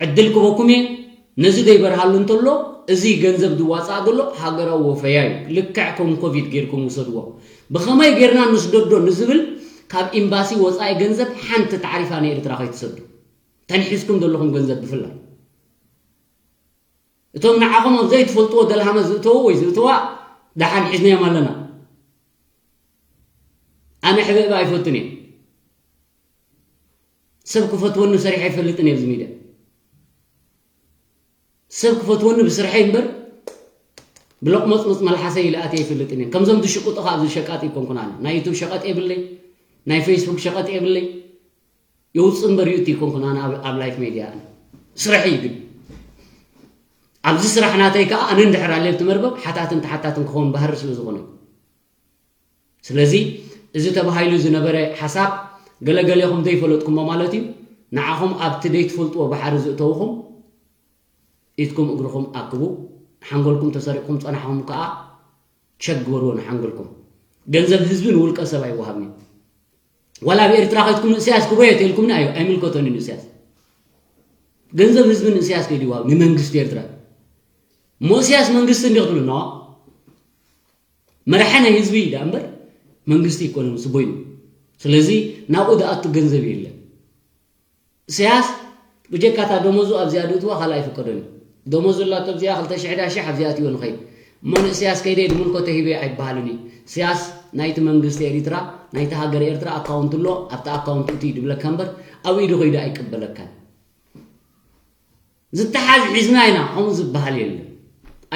ዕድል ክበኩም እየ። ነዚ ዘይበርሃሉ እንተሎ እዚ ገንዘብ ዝዋፃእ ዘሎ ሃገራዊ ወፈያ እዩ። ልክዕ ከም ኮቪድ ጌርኩም ውሰድዎ። ብኸመይ ጌርና ንስደዶ ንዝብል ካብ ኤምባሲ ወፃኢ ገንዘብ ሓንቲ ታዕሪፋ ንኤርትራ ከይትሰዱ። ተንሒዝኩም ዘለኹም ገንዘብ ብፍላይ እቶም ንዓኹም ኣብ ዘይትፈልጥዎ ደልሃመ ዝእተዉ ወይ ዝእተዋ ደሓን ሒዝናዮም ኣለና። ኣነ ሕብእባ ኣይፈቱን እየ። ሰብ ክፈትወኒ ሰሪሐ ኣይፈልጥን እየ ኣብዚ ሚድያ። ሰብ ክፈትወኒ ብስርሐይ እምበር ብሎቕመፅመፅ መልሓሰይ ኢለ ኣትየ ኣይፈልጥን እየ። ከምዞም ዝሽቅጡ ከዓ ኣብዚ ሸቃጢ ኣይኮንኩን ኣነ። ናይ ዩቱብ ሸቀጥ የብለይ፣ ናይ ፌስቡክ ሸቀጥ የብለይ። የውፅእ እምበር ዩቲ ኣይኮንኩን ኣነ ኣብ- ኣብ ላይፍ ሜድያ ኣነ። ስርሐይ ግን ኣብዚ ስራሕ ናተይ ከዓ ኣነ እንድሕር ኣለብቲ መርበብ ሓታትን ተሓታትን ክኸውን ባህሪ ስለ ዝኾነ እዩ። ስለዚ እዚ ተባሂሉ ዝነበረ ሓሳብ ገለገሌኹም ዘይፈለጥኩሞ ማለት እዩ። ንዓኹም ኣብቲ ዘይትፈልጥዎ ባሕሪ ዝእተውኹም ኢድኩም እግርኹም ኣክቡ። ሓንጎልኩም ተሰሪቕኩም ጸናሕኹም ከዓ ቸክ ግበርዎ ንሓንጎልኩም። ገንዘብ ህዝቢ ንውልቀ ሰብ ኣይወሃብን እዩ። ዋላ ኣብ ኤርትራ ከይትኩም ንእስያስ ክቦየት ኢልኩምኒ ኣዩ ኣይምልከቶን እዩ ንእስያስ። ገንዘብ ህዝቢ ንእስያስ ከይዱ ይወሃብ ንመንግስቲ ኤርትራ። እሞ እስያስ መንግስቲ እንዲ ክትብሉ ኖ መራሒ ናይ ህዝቢ እዩ ደኣ እምበር መንግስቲ ይኮነ ምስ ቦይኑ። ስለዚ ናብኡ ዝኣቱ ገንዘብ የለን። እስያስ ብጀካ እታ ደሞዙ ኣብዚኣ ድእትዋ ካልእ ኣይፍቀዶን እዩ። ደሞዙ ላቶ ኣብዚኣ ክልተ ሽሕ ድኣ ሽሕ ኣብዚኣ እትዮ ንኸይድ። እሞ ንእስያስ ከይደ ድምልኮተ ሂበ ኣይበሃልን እዩ። እስያስ ናይቲ መንግስቲ ኤሪትራ ናይቲ ሃገር ኤርትራ ኣካውንት ኣሎ ኣብቲ ኣካውንት እቲ ድብለካ እምበር ኣብ ኢዱ ከይዱ ኣይቅበለካን። ዝተሓዝ ሒዝና ኢና ከምኡ ዝበሃል የለን።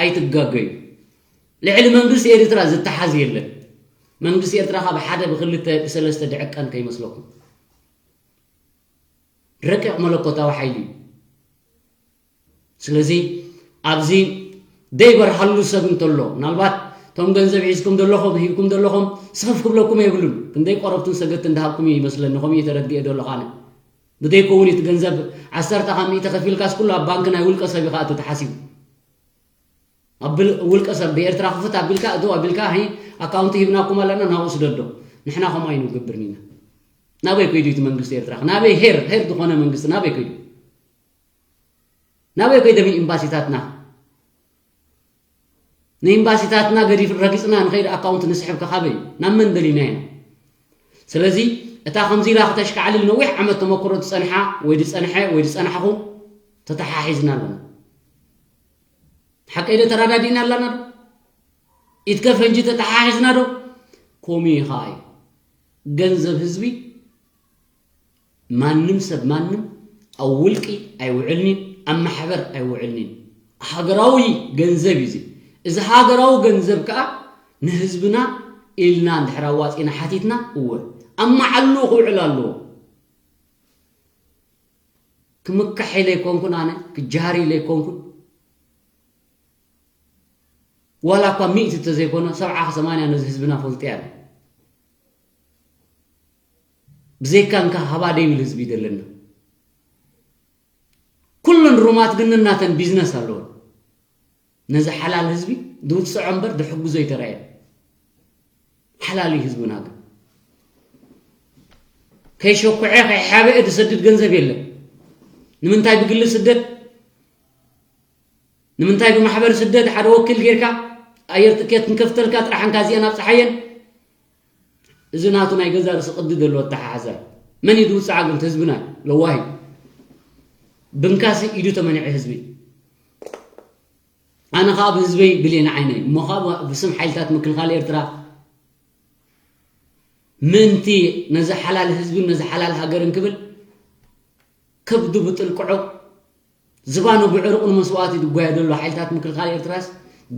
ኣይትጋገዩ። ልዕሊ መንግስቲ ኤሪትራ ዝተሓዝ የለን። መንግስቲ ኤርትራ ካብ ሓደ ብክልተ ብሰለስተ ድዕቀን ከይመስለኩም። ረቂቕ መለኮታዊ ሓይሊ እዩ። ስለዚ ኣብዚ ዘይበርሃሉ ሰብ እንተሎ ምናልባት እቶም ገንዘብ ሒዝኩም ዘለኹም ሂብኩም ዘለኹም ስኽፍ ክብለኩም የብሉን። ክንደይ ቆረብትን ሰገድትን እንዳሃብኩም እዩ ይመስለኒ ከምኡ እዩ ተረዲኤ ዘለኹ ኣነ። ብዘይከውን እቲ ገንዘብ ዓሰርተ ካብ ሚእቲ ከፊልካስ ኩሉ ኣብ ባንክ ናይ ውልቀ ሰብ ኢኻ እቲ ተሓሲቡ። ኣብ ውልቀ ሰብ ብኤርትራ ክፍት ኣቢልካ እቶ ኣቢልካ ሂ ኣካውንቲ ሂብናኩም ኣለና ናብኡ ስደዶ። ንሕና ከምኡ ኣይንገብርን ኢና። ናበይ ከይዱ እቲ መንግስቲ ኤርትራ ናበይ ሄር ሄር ዝኾነ መንግስቲ ናበይ ከይዱ? ናበይ ከይዶም ኤምባሲታትና? ንኤምባሲታትና ገዲፍ ረጊፅና ንኸይድ ኣካውንት ንስሕብ ከኻበይ ናብ መን ደሊና ኢና? ስለዚ እታ ከምዚ ኢላ ክተሽካዕልል ነዊሕ ዓመት ተመክሮ ዝፀንሓ ወይ ዝፀንሐ ወይ ዝፀናሕኹ ተተሓሒዝና ኣለና። ሓቀይ ዶ ተራዳዲእና ኣለና ዶ? ኢትከ ፈንጂ ተተሓሒዝና ዶ? ኮሚ ኸዓ እዩ ገንዘብ ህዝቢ ማንም ሰብ ማንም ኣብ ውልቂ ኣይውዕልኒን ኣብ ማሕበር ኣይውዕልኒን። ሃገራዊ ገንዘብ እዩ እዚ። እዚ ሃገራዊ ገንዘብ ከዓ ንህዝብና ኢልና እንድሕር ኣዋፂና ሓቲትና እወ ኣብ መዓሉ ክውዕል ኣለዎ። ክምካሕ ኢለ ኣይኮንኩን ኣነ ክጃሃር ኢለ ኣይኮንኩን። ዋላ እኳ ሚእቲ እንተዘይኮነ ሰብዓ ከሰማንያ ነዚ ህዝብና ፈልጥያ ኣለ። ብዘይካ እንካ ሃባ ደይብል ህዝቢ እዩ ዘለና። ኩለን ሩማት ግን እናተን ቢዝነስ ኣለወን። ነዚ ሓላል ህዝቢ ድውፅዖ እምበር ድሕግዞ ኣይተረኣየን። ሓላል እዩ ህዝብና ግን ከይሸኩዐ ከይሓበአ ድሰድድ ገንዘብ የለን። ንምንታይ ብግሊ ስደድ? ንምንታይ ብማሕበር ስደድ ሓደ ወኪል ጌርካ ኣየር ትኬት ንከፍተልካ ጥራሕንካ እዚአን ኣብፀሓየን? እዚ ናቱ ናይ ገዛ ርእሲ ቅዲ ዘለዎ ኣተሓሕዛ እዩ። መን እዩ ዝውፅዓ ግን ህዝብና እዩ ለዋሂ። ብንካሲ ኢዱ ተመኒዐ ህዝቢ። ኣነ ከዓ ብህዝበይ ብሌን ዓይነይ እሞ ከዓ ብስም ሓይልታት ምክልኻል ኤርትራ ምእንቲ ነዚ ሓላል ህዝብን ነዚ ሓላል ሃገርን ክብል ከብዱ ብጥልቅዖ ዝባኑ ብዕርቁ ንመስዋእቲ ዝጓየ ዘሎ ሓይልታት ምክልኻል ኤርትራስ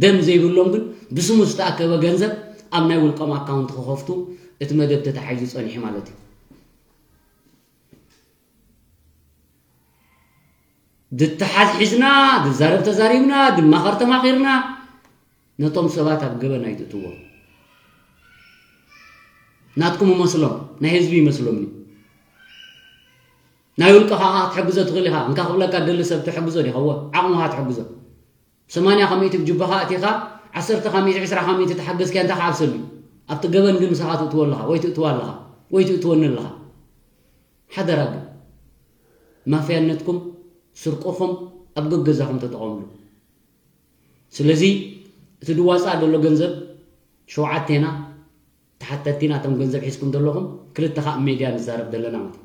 ደም ዘይብሎም ግን ብስሙ ዝተኣከበ ገንዘብ ኣብ ናይ ውልቆም ኣካውንት ክኸፍቱ እቲ መደብ ተታሒዙ ጸኒሑ ማለት እዩ። ድተሓዝ ሒዝና፣ ድዛረብ ተዛሪብና፣ ድማኸር ተማኺርና፣ ነቶም ሰባት ኣብ ገበን ኣይትእትዎም። ናትኩም ይመስሎም፣ ናይ ህዝቢ ይመስሎም። ናይ ውልቀኻ ክትሕግዞ ትኽእል ኢኻ። እንካ ክብለካ ደሊ ሰብ ትሕግዞ ዲኻ? እወ፣ ዓቕምኻ ትሕግዞ። ሰማንያ ካብ ሚእቲ ብጅባኻ ኣቲኻ፣ ዓሰርተ ካብ ሚእቲ፣ ዕስራ ካብ ሚእቲ ተሓገዝኪያ እንታይ ክዓብሰሉ? ኣብቲ ገበን ግን ንስኻ ትእትዎ ኣለኻ፣ ወይ ትእትዋ ኣለኻ፣ ወይ ትእትወኒ ኣለኻ። ሓደራ ግን ማፍያነትኩም ስርቅኹም ኣብ ገገዛኹም ተጠቐምሉ። ስለዚ እቲ ድዋፃእ ዘሎ ገንዘብ ሸውዓቴና ተሓተትቲ ናቶም ገንዘብ ሒዝኩም ዘለኹም ክልተ ከዓ ሜድያ ንዛረብ ዘለና ማለት እዩ።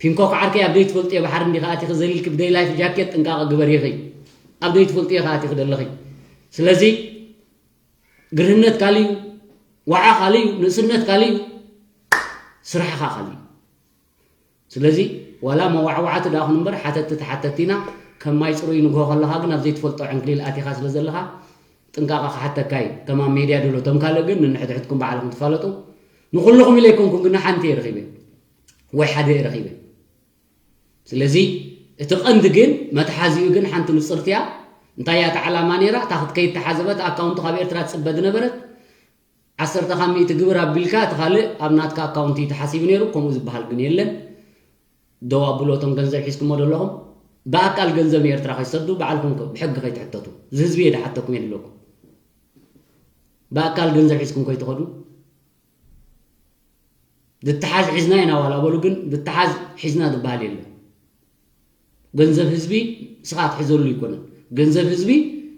ፒንኮክ ዓርከይ ኣብ ዘይትፈልጥዮ ባሕሪ እንዲኻ ኣቲኺ ዘሊልኪ ብደይ ላይፍ ጃኬት ጥንቃቐ ግበሪ ኢኺ። ኣብ ዘይትፈልጥዮ ኢኻ ኣቲኺ ዘለኺ። ስለዚ ግርህነት ካልእ እዩ፣ ዋዓ ካልእ እዩ፣ ንእስነት ካልእ እዩ፣ ስራሕኻ ካልእ እዩ። ስለዚ ዋላ መዋዕዋዕቲ ደኣ ኹን እምበር ሓተትቲ ተሓተትቲ ኢና። ከም ማይ ፅሩይ ንግሆ ከለኻ ግን ኣብ ዘይትፈልጦ ዕንክሊል ኣቲኻ ስለ ዘለኻ ጥንቃቐ ክሓተካ እዩ። ከም ኣብ ሜድያ ድሎ እቶም ካልእ ግን ንንሕድሕድኩም ባዕልኹም ትፋለጡ። ንኹልኹም ኢለ ኣይኮንኩን ግን ሓንቲ እየ ረኺበ ወይ ሓደ እየ ረኺበ። ስለዚ እቲ ቀንዲ ግን መትሓዚኡ ግን ሓንቲ ንፅርቲ እያ። እንታይ እያ እታ ዓላማ ነይራ? እታ ክትከይድ ተሓዘበት ኣካውንቱ ካብ ኤርትራ ትፅበ ዝነበረት ዓሰርተ ካብ ሚእቲ ግብር ኣቢልካ እቲ ካልእ ኣብ ናትካ ኣካውንቲ እዩ ተሓሲቡ ነይሩ። ከምኡ ዝበሃል ግን የለን። ደው ኣብሉ እቶም ገንዘብ ሒዝኩሞ ዘለኹም። ብኣካል ገንዘብ ንኤርትራ ከይትሰዱ ባዕልኩም ከ-፣ ብሕጊ ከይትሕተቱ። እዚ ህዝቢ እየ ዝሓተኩም የድለኩም። ብኣካል ገንዘብ ሒዝኩም ከይትኸዱ። ዝተሓዝ ሒዝና ኢና ዋላ በሉ፣ ግን ዝተሓዝ ሒዝና ዝበሃል የለን። ገንዘብ ህዝቢ ንስኻ ትሕዘሉ ኣይኮነን። ገንዘብ ህዝቢ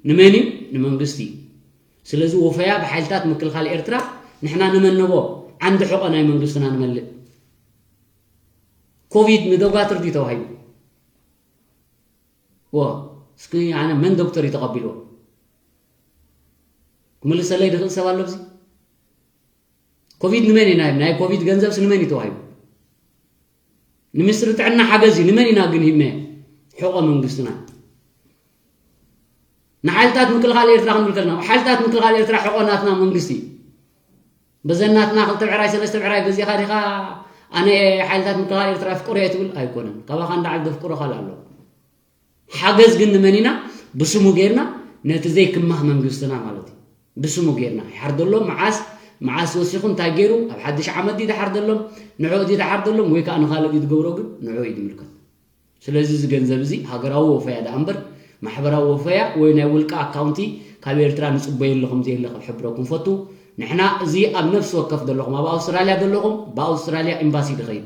ንመን እዩ? ንመንግስቲ እዩ። ስለዚ ወፈያ ብሓይልታት ምክልኻል ኤርትራ ንሕና ንመንቦ ዓንዲ ሕቖ ናይ መንግስትና ንመልእ። ኮቪድ ንደጓትር ድዩ ተዋሂቡ? ዎ፣ እስኪ ኣነ መን ዶክተር እዩ ተቐቢልዎ? ክምልሰለይ ዝኽእል ሰብ ኣሎ ኣብዚ? ኮቪድ ንመን እዩ ናይ፣ ናይ ኮቪድ ገንዘብስ ንመን እዩ ተዋሂቡ? ንሚኒስትሪ ጥዕና ሓገዝ እዩ። ንመን ኢና ግን ሂብናዮ? ሕቖ መንግስትና። ንሓይልታት ምክልኻል ኤርትራ ክንብል ከለና፣ ሓይልታት ምክልኻል ኤርትራ ሕቖ ናትና መንግስቲ እዩ። በዘን ናትና ክልተ ብዕራይ ሰለስተ ብዕራይ ገዚእኻ ዲኻ ኣነ ሓይልታት ምክልኻል ኤርትራ ኣፍቅሮ እየ ትብል? ኣይኮነን። ካባኻ እንዳዓል ዘፍቅሮ ካልእ ኣሎ። ሓገዝ ግን ንመን ኢና? ብስሙ ጌርና ነቲ ዘይክማህ መንግስትና ማለት እዩ። ብስሙ ጌርና ይሓርደሎም። መዓስ፣ መዓስ ወሲኹ እንታይ ገይሩ? ኣብ ሓድሽ ዓመት ድዩ ዝሓርደሎም? ንዕኡ ድዩ ዝሓርደሎም? ወይ ከዓ ንኻልእ ድዩ ዝገብሮ? ግን ንዕኡ እዩ ዝምልከት። ስለዚ እዚ ገንዘብ እዚ ሃገራዊ ወፈያ ደኣ እምበር ማሕበራዊ ወፈያ ወይ ናይ ውልቀ ኣካውንቲ ካብ ኤርትራ ንጽበዮ ኣለኹም ዘየለ ክሕብረኩም ፈቱ። ንሕና እዚ ኣብ ነፍሲ ወከፍ ዘለኹም፣ ኣብ ኣውስትራልያ ዘለኹም ብኣውስትራልያ ኤምባሲ ድኸይድ።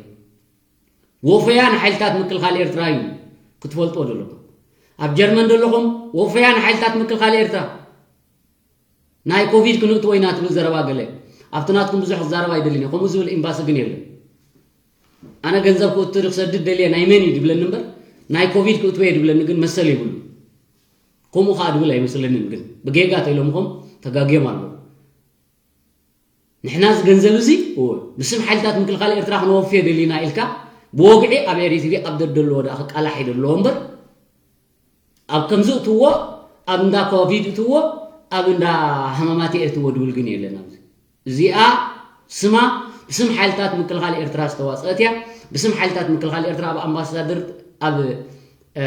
ወፈያ ንሓይልታት ምክልኻል ኤርትራ እዩ ክትፈልጥዎ ዘለኹም። ኣብ ጀርመን ዘለኹም ወፈያ ንሓይልታት ምክልኻል ኤርትራ። ናይ ኮቪድ ክንእትዎ ኢና ትብል ዘረባ ገለ ኣብቲ ናትኩም ብዙሕ ክዛረብ ኣይደልን እየ። ከምኡ ዝብል ኤምባሲ ግን የለን። ኣነ ገንዘብ ክእቱ ክሰድድ ደልየ ናይ መን እዩ ድብለኒ እምበር ናይ ኮቪድ ክእትዎ እየ ድብለኒ ግን መሰል የብሉ። ከምኡ ከዓ ድብል ኣይመስለንን ግን ብጌጋ ተኢሎምኹም ተጋግዮም ኣለዉ። ንሕና እዚ ገንዘብ እዚ እወ፣ ብስም ሓይልታት ምክልኻል ኤርትራ ክንወፍዮ ደሊና ኢልካ ብወግዒ ኣብ ኤሪ ቲቪ ኣብ ደደለዎ ደኣ ክቃላሕ ይደለዎ እምበር ኣብ ከምዚ እትዎ ኣብ እንዳ ኮቪድ እትዎ ኣብ እንዳ ሃማማት እየ እትዎ ድብል ግን የለን ኣብዚ። እዚኣ ስማ ብስም ሓይልታት ምክልኻል ኤርትራ ዝተዋፀአት እያ። ብስም ሓይልታት ምክልኻል ኤርትራ ኣብ ኣምባሳደር ኣብ እ፣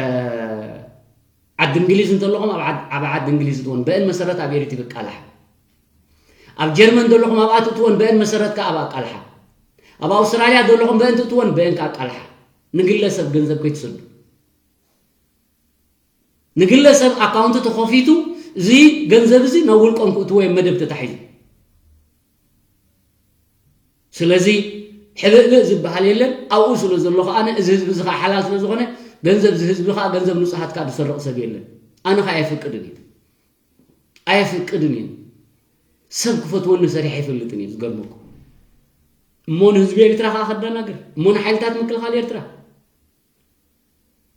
ዓዲ እንግሊዝ እንተለኹም ኣብ ዓድ-፣ ኣብ ዓዲ እንግሊዝ እትወን በእን መሰረት ኣብ ኤሪ ቲቪ ቃልሓ። ኣብ ጀርመን ዘለኹም ኣብኣ ትእትወን በእን መሰረት ከኣ ኣብኣ ቃልሓ። ኣብ ኣውስትራልያ ዘለኹም በእን ትእትወን በእን ከኣ ቃልሓ። ንግለሰብ ገንዘብ ከይትሰዱ። ንግለሰብ ኣካውንት ተኸፊቱ እዚ ገንዘብ እዚ ናብ ውልቆም ክእትዎ እዮም መደብ ተታሒዙ። ስለዚ ሕብእብእ ዝበሃል የለን። ኣብኡ ስለ ዘሎ ከኣ እዚ ህዝቢ እዚ ከኣ ሓላል ስለ ዝኾነ ገንዘብ እዚ ህዝቢ ከኣ ገንዘብ ንጹሃት ከኣ ዝሰርቕ ሰብ የለን። ኣነ ከኣ ኣየፍቅድን እየ። ኣየፍቅድን እየ። ሰብ ክፈትወኒ ሰሪሐ ኣይፈልጥን እየ ዝገርመኩም። እሞ ንህዝቢ ኤርትራ ከኣ ከደናግር፣ እሞ ንሓይልታት ምክልኻል ኤርትራ።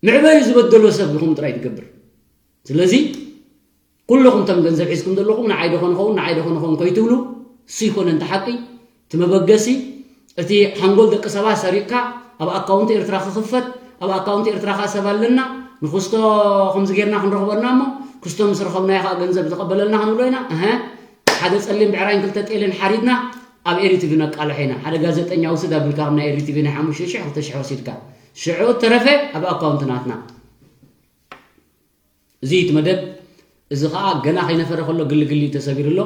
መዕበዩ ዝበደሎ ሰብ ኢኹም ጥራይ ትገብር። ስለዚ ኩልኹም እቶም ገንዘብ ሒዝኩም ዘለኹም ንዓይ ዶ ኾንኸውን ንዓይ ዶ ኾንኸውን ከይትብሉ እሱ ይኮነ እንተ ሓቂ እቲ መበገሲ እቲ ሓንጎል ደቂ ሰባት ሰሪቕካ ኣብ ኣካውንት ኤርትራ ክኽፈት ኣብ ኣካውንት ኤርትራ ከዓ ሰብ ኣለና ንክስቶ ከምዚ ጌርና ክንረኽበና እሞ ክስቶ ምስ ረኸብናዮ ከዓ ገንዘብ ዝቐበለልና ክንብሎ ኢና እሀ ሓደ ጸሊም ብዕራይን ክልተ ጤልን ሓሪድና ኣብ ኤሪ ቲቪ ነቃልሖ ኢና ሓደ ጋዜጠኛ ውስድ ኣቢልካ ከም ናይ ኤሪ ቲቪ ናይ ሓሙሽተ ሽሕ ክልተ ሽሕ ወሲድካ ሽዑ እተረፈ ኣብ ኣካውንት ናትና። እዚ እቲ መደብ እዚ ኸኣ ገና ከይነፈረ ከሎ ግሊ ግሊ እዩ ተሰቢሩ ኣሎ።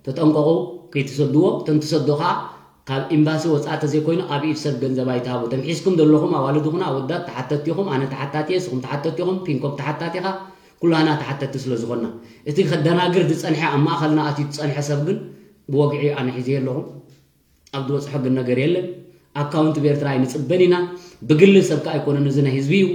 ተጠንቀቑ፣ ከይትሰድዎ። እተን ትሰዶ ኸኣ ካብ ኤምባሲ ወጻኢ ተዘይኮይኑ ኣብ ኢድ ሰብ ገንዘብ ኣይትሃቡ። እተን ሒዝኩም ዘለኹም ኣዋልድ ይኹና ኣወዳት ተሓተትቲ ኢኹም። ኣነ ተሓታቲ እየ፣ ንስኹም ተሓተትቲ ኢኹም፣ ፒንኮክ ተሓታቲ ኢኻ። ኩላህና ተሓተትቲ ስለ ዝኾንና። እቲ ከደናግር ዝጸንሐ ኣብ ማእኸልና ኣትዩ ዝጸንሐ ሰብ ግን ብወግዒ ኣነ ሒዘዮ ኣለኹ። ኣብ ዝበፅሖ ግን ነገር የለን። ኣካውንት ብኤርትራ ኣይንፅበን ኢና። ብግሊ ሰብ ከዓ ኣይኮነን፣ እዚ ናይ ህዝቢ እዩ።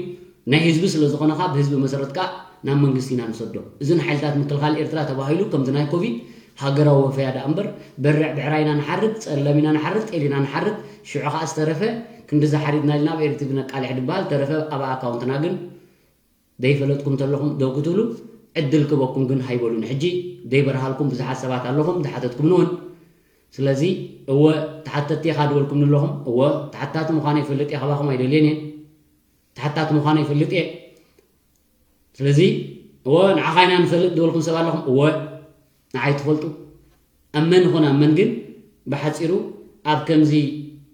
ናይ ህዝቢ ስለ ዝኾነ ከዓ ብህዝቢ መሰረት ከዓ ናብ መንግስቲ ኢና ንሰዶ። እዚ ንሓይልታት ምክልኻል ኤርትራ ተባሂሉ ከምዚ ናይ ኮቪድ ሃገራዊ ወፈያ ደኣ እምበር፣ በርዕ ብዕራይ ኢና ንሓርድ፣ ጸለምና ንሓርድ፣ ጤል ኢና ንሓርድ፣ ሽዑ ኸኣ ዝተረፈ ክንዲ ዝሓሪድና ኢልና ኣብ ኤርቲቪ ነቃልሕ ድበሃል፣ ተረፈ ኣብ ኣካውንትና ግን ደይፈለጥኩም ተለኹም ደው ክትብሉ ዕድል ክበኩም ግን ሃይበሉን። ሕጂ ደይበርሃልኩም ብዙሓት ሰባት ኣለኹም፣ ዝሓተትኩምኒ እውን። ስለዚ እወ ተሓተትቲ ኢኻ ድበልኩምኒ ኣለኹም፣ እወ ተሓታቲ ምዃነ ይፈልጥ እየ፣ ካባኹም ኣይደልየን እየ። ተሓታቲ ምዃነ ይፈልጥ እየ። ስለዚ እወ ንዓኻ ኢና ንፈልጥ ዝበልኩም ሰብ ኣለኹም፣ እወ ንዓይ ትፈልጡ። ኣብ መን ይኹን ኣብ መን ግን ብሓጺሩ ኣብ ከምዚ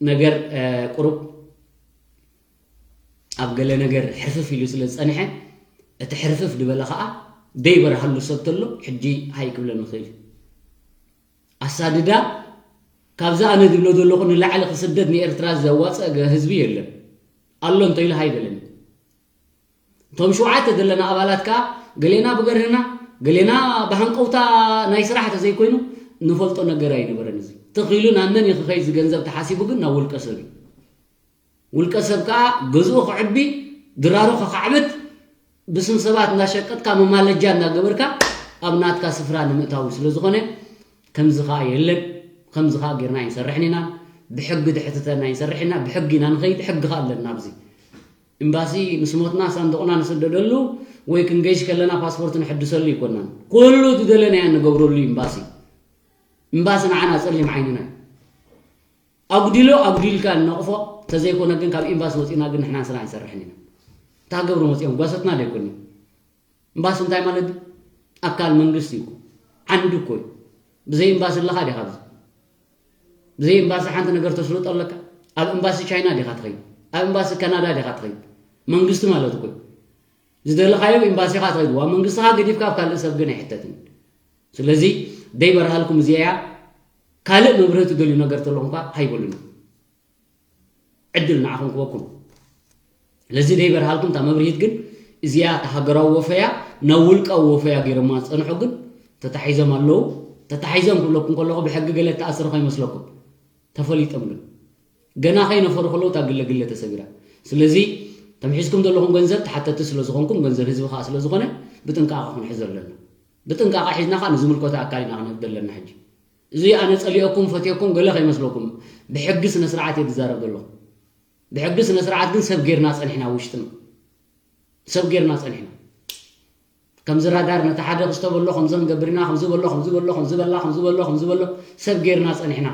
ነገር፣ እ፣ ቁሩብ ኣብ ገለ ነገር ሕርፍፍ ኢሉ ስለ ዝጸንሐ፣ እቲ ሕርፍፍ ዝበለ ኸኣ ደይበርሃሉ ሰብ ተሎ ሕጂ ሃይ ክብለኒ ይኽእል እዩ። ኣሳድዳ ካብዚ ኣነ ዝብሎ ዘለኹ ንላዕሊ ክስደድ ንኤርትራ ዘዋጽእ ገ-፣ ህዝቢ የለን። ኣሎ እንተኢሉ ሃይ በለኒ። እቶም ሸውዓተ ዘለና ኣባላት ከኣ ገሌና ብገርህና፣ ገሌና ብሃንቀውታ ናይ ስራሕ ተዘይኮይኑ ንፈልጦ ነገር ኣይነበረን። እዚ ተኺሉ ናብ መን እዩ ክኸይድ ዝገንዘብ ተሓሲቡ ግን ናብ ውልቀ ሰብ እዩ። ውልቀ ሰብ ከኣ ገዝኡ ክዕቢ፣ ድራሩ ከኻዕብት፣ ብስም ሰባት እንዳሸቀጥካ መማለጃ እንዳገበርካ ኣብ ናትካ ስፍራ ንምእታው ስለ ዝኾነ ከምዚ ኸኣ የለን። ከምዚ ኸኣ ጌርና ኣይንሰርሕን ኢና። ብሕጊ ድሕትተና ኣይንሰርሕን ኢና። ብሕጊ ኢና ንኸይድ፣ ሕጊ ኸኣ ኣለና ኣብዚ። ኤምባሲ ምስ ሞትና ሳንዱቕና ንስደደሉ ወይ ክንገይሽ ከለና ፓስፖርት ንሕድሰሉ ኣይኮናን። ኩሉ ዝደለናዮ ንገብረሉ ኤምባሲ። ኤምባሲ ንዓና ጸሊም ዓይንና እዩ። ኣጉዲሎ ኣጉዲልካ ንነቕፎ፣ ተዘይኮነ ግን ካብ ኤምባሲ ወጺና ግን ንሕና ስራሕ ኣይንሰርሕን ኢና። እንታይ ክገብሩ መጺኦም? ጓሶትና ዶ ኣይኮኑን? ኤምባሲ እንታይ ማለት እዩ? ኣካል መንግስቲ እዩ። ዓንዲ እኮ እዩ። ብዘይ ኤምባሲ ኣለኻ ዲኻ ኣብዚ? ብዘይ ኤምባሲ ሓንቲ ነገር ተስልጦ ኣለካ? ኣብ ኤምባሲ ቻይና ዲኻ ትኸይድ? ኣብ ኤምባሲ ካናዳ ዲኻ ትኸይድ? መንግስቲ ማለት እኮ እዩ። ዝደለኻዮ ኤምባሲኻ ትኸይድ። ዋ መንግስትኻ ገዲፍካ ኣብ ካልእ ሰብ ግን ኣይሕተትን። ስለዚ ደይበርሃልኩም እዚኣ እያ። ካልእ መብርሂ ትደልዩ ነገር ተለኹም ከኣ ሃይበሉኒ። ዕድል ንዓኹም ክበኩም። ስለዚ ደይበርሃልኩም እታ መብርሂት ግን እዚኣ እታ ሃገራዊ ወፈያ ናብ ውልቃዊ ወፈያ ገይሮማ ዝጸንሑ ግን ተታሒዞም ኣለዉ። ተታሒዞም ክብለኩም ከለኹ ብሕጊ ገለ እተኣስሩ ከይመስለኩም። ተፈሊጦም ግን ገና ከይነፈሩ ከለዉ እታ ግለ ግለ ተሰቢራ። ስለዚ እቶም ሒዝኩም ዘለኹም ገንዘብ ተሓተቲ ስለ ዝኾንኩም፣ ገንዘብ ህዝቢ ከኣ ስለ ዝኾነ ብጥንቃቐ ክንሕዞ ኣለና። ብጥንቃቐ ሒዝና ከኣ ንዝምልከቶ ኣካል ኢና ክንህብ ዘለና። ሕጂ እዚ ኣነ ጸሊኦኩም ፈትዮኩም ገለ ከይመስለኩም፣ ብሕጊ ስነ ስርዓት እየ ዝዛረብ ዘለኹ። ብሕጊ ስነ ስርዓት ግን ሰብ ጌርና ጸኒሕና፣ ውሽጥና ሰብ ጌርና ጸኒሕና። ከምዚ ራዳር ነቲ ሓደ ክስቶ በሎ፣ ከምዚ ክንገብር ኢና፣ ከምዚ በሎ፣ ከምዚ በሎ፣ ከምዚ በላ፣ ከምዚ በሎ፣ ከምዚ በሎ፣ ሰብ ጌርና ጸኒሕና።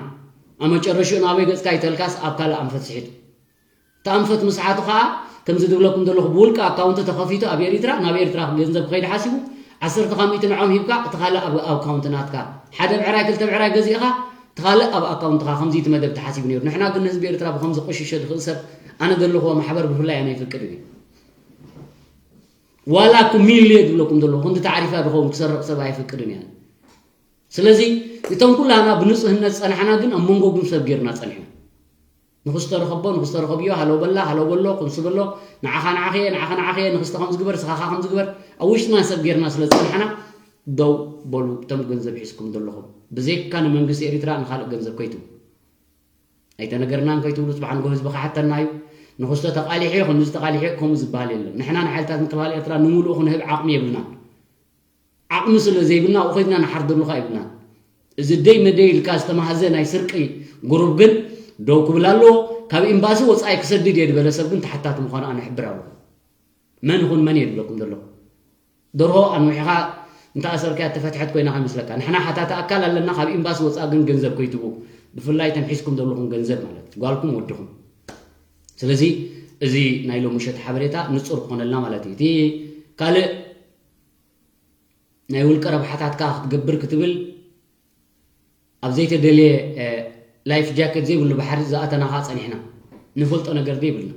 ኣብ መጨረሽኡ ናበይ ገጽካ ይተልካስ ኣብ ካልእ ኣንፈት ስሒቱ። እቲ ኣንፈት ምስሓቱ ኸኣ ከምዚ ዝብለኩም ዘለኹ ብውልቂ ኣካውንቲ ተኸፊቱ ኣብ ኤሪትራ፣ ናብ ኤርትራ ገንዘብ ክኸይድ ሓሲቡ፣ ዓሰርተ ካብ ሚእቲ ንዖም ሂብካ፣ እቲ ካልእ ኣብ ኣካውንቲ ናትካ። ሓደ ብዕራይ፣ ክልተ ብዕራይ ገዚእኻ፣ እቲ ካልእ ኣብ ኣካውንትኻ። ከምዚ እቲ መደብ ተሓሲቡ ነይሩ። ንሕና ግን ንህዝቢ ኤርትራ ብኸምዚ ቆሽሸ ዝኽእል ሰብ ኣነ ዘለኹዎ ማሕበር ብፍላይ ኣነ ኣይፈቅድን እየ። ዋላ እኮ ሚልዮ ዝብለኩም ዘለኹ፣ ክንዲ ታዕሪፋ ዝኸውን ክሰርቕ ሰብ ኣይፈቅድን እየ። ስለዚ እቶም ኩላና ብንጹህነት ዝጸናሕና ግን ኣብ መንጎ ግን ሰብ ጌርና ጸኒሕና። ንኽስተ ረኸቦ፣ ንኽስተ ረኸብዮ፣ ሃሎ በላ፣ ሃሎ በሎ፣ ክንሱ በሎ፣ ንዓኻ ንዓኸየ፣ ንዓኻ ንዓኸየ፣ ንኽስተ ከም ዝግበር፣ ስኻኻ ከም ዝግበር፣ ኣብ ውሽጥና ሰብ ጌርና ስለ ዝጸናሕና፣ ደው በሉ እቶም ገንዘብ ሒዝኩም ዘለኹም። ብዘይካ ንመንግስቲ ኤሪትራ ንኻልእ ገንዘብ ከይትቡ። ኣይተነገርናን ከይትብሉ፣ ጽባሕ ንጎ ህዝቢ ክሓተና እዩ። ንኽስተ ተቓሊሑ፣ ክንዚ ተቓሊሑ፣ ከምኡ ዝበሃል የለን። ንሕና ንሓይልታት ምክልኻል ኤርትራ ንምሉኡ ክንህብ ዓቕሚ የብልናን። ዓቕሚ ስለ ዘይብልና ኣብኡ ከይድና ንሓርደሉ ኸኣ የብልናን። እዚ ደይ መደይ ኢልካ ዝተማህዘ ናይ ስርቂ ጉሩብ ግን ደው ክብል ኣለዎ። ካብ ኤምባሲ ወጻኢ ክሰድድ እየ ዝበለ ሰብ ግን ተሓታቲ ምዃኑ ኣነ እሕብር ኣለኹ። መን ይኹን መን እየ ዝብለኩም ዘለኹ። ደርሆ ኣንዊሕኻ እንተኣሰርካያ እተፈትሐት ኮይና ከይመስለካ። ንሕና ሓታቲ ኣካል ኣለና፣ ካብ ኤምባሲ ወጻኢ ግን ገንዘብ ከይትቡ። ብፍላይ እቶም ሒዝኩም ዘለኹም ገንዘብ ማለት ጓልኩም ወድኹም። ስለዚ እዚ ናይ ሎሚ ምሸት ሓበሬታ ንጹር ክኾነልና ማለት እዩ። እቲ ካልእ ናይ ውልቀ ረብሓታትካ ክትገብር ክትብል ኣብ ዘይተደልየ፣ እ፣ ላይፍ ጃኬት ዘይብሉ ባሕሪ ዝኣተና ኸኣ ጸኒሕና። ንፈልጦ ነገር ዘይብልና።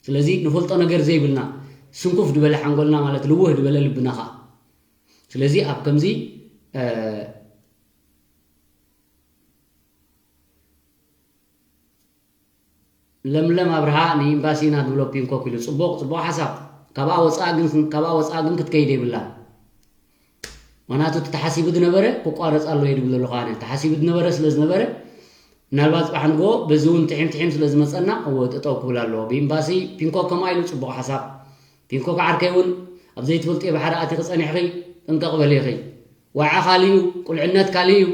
ስለዚ ንፈልጦ ነገር ዘይብልና፣ ስንኩፍ ዝበለ ሓንጎልና ማለት ልውህ ዝበለ ልብና ኸኣ። ስለዚ ኣብ ከምዚ፣ እ፣ ለምለም ኣብርሃ ንኤምባሲ ኢና ንብሎ ፒንኮክ ኢሉ። ጽቡቕ፣ ጽቡቕ ሓሳብ። ካብኣ ወጻኢ ግን፣ ካብኣ ወጻኢ ግን ክትከይድ የብላን። ምኽንያቱ እቲ ተሓሲቡ ዝነበረ ክቋረጽ ኣለዎ እየ ዝብል ዘለኹ ኣነ። ተሓሲቡ ዝነበረ ስለ ዝነበረ፣ ምናልባት ጽባሕ ንግሆ በዚ እውን ትሒም ትሒም ስለ ዝመጸና፣ እወ፣ ጠጠው ክብል ኣለዎ። ብኤምባሲ ፒንኮክ ከምኣ ኢሉ ጽቡቕ ሓሳብ። ፒንኮክ ዓርከይ እውን ኣብ ዘይትፈልጥዮ ባሕሪ ኣቲኺ ጸኒሕኺ ጥንቀቕ በሊ ኢኺ። ዋዓ ካልእ እዩ፣ ቁልዕነት ካልእ እዩ፣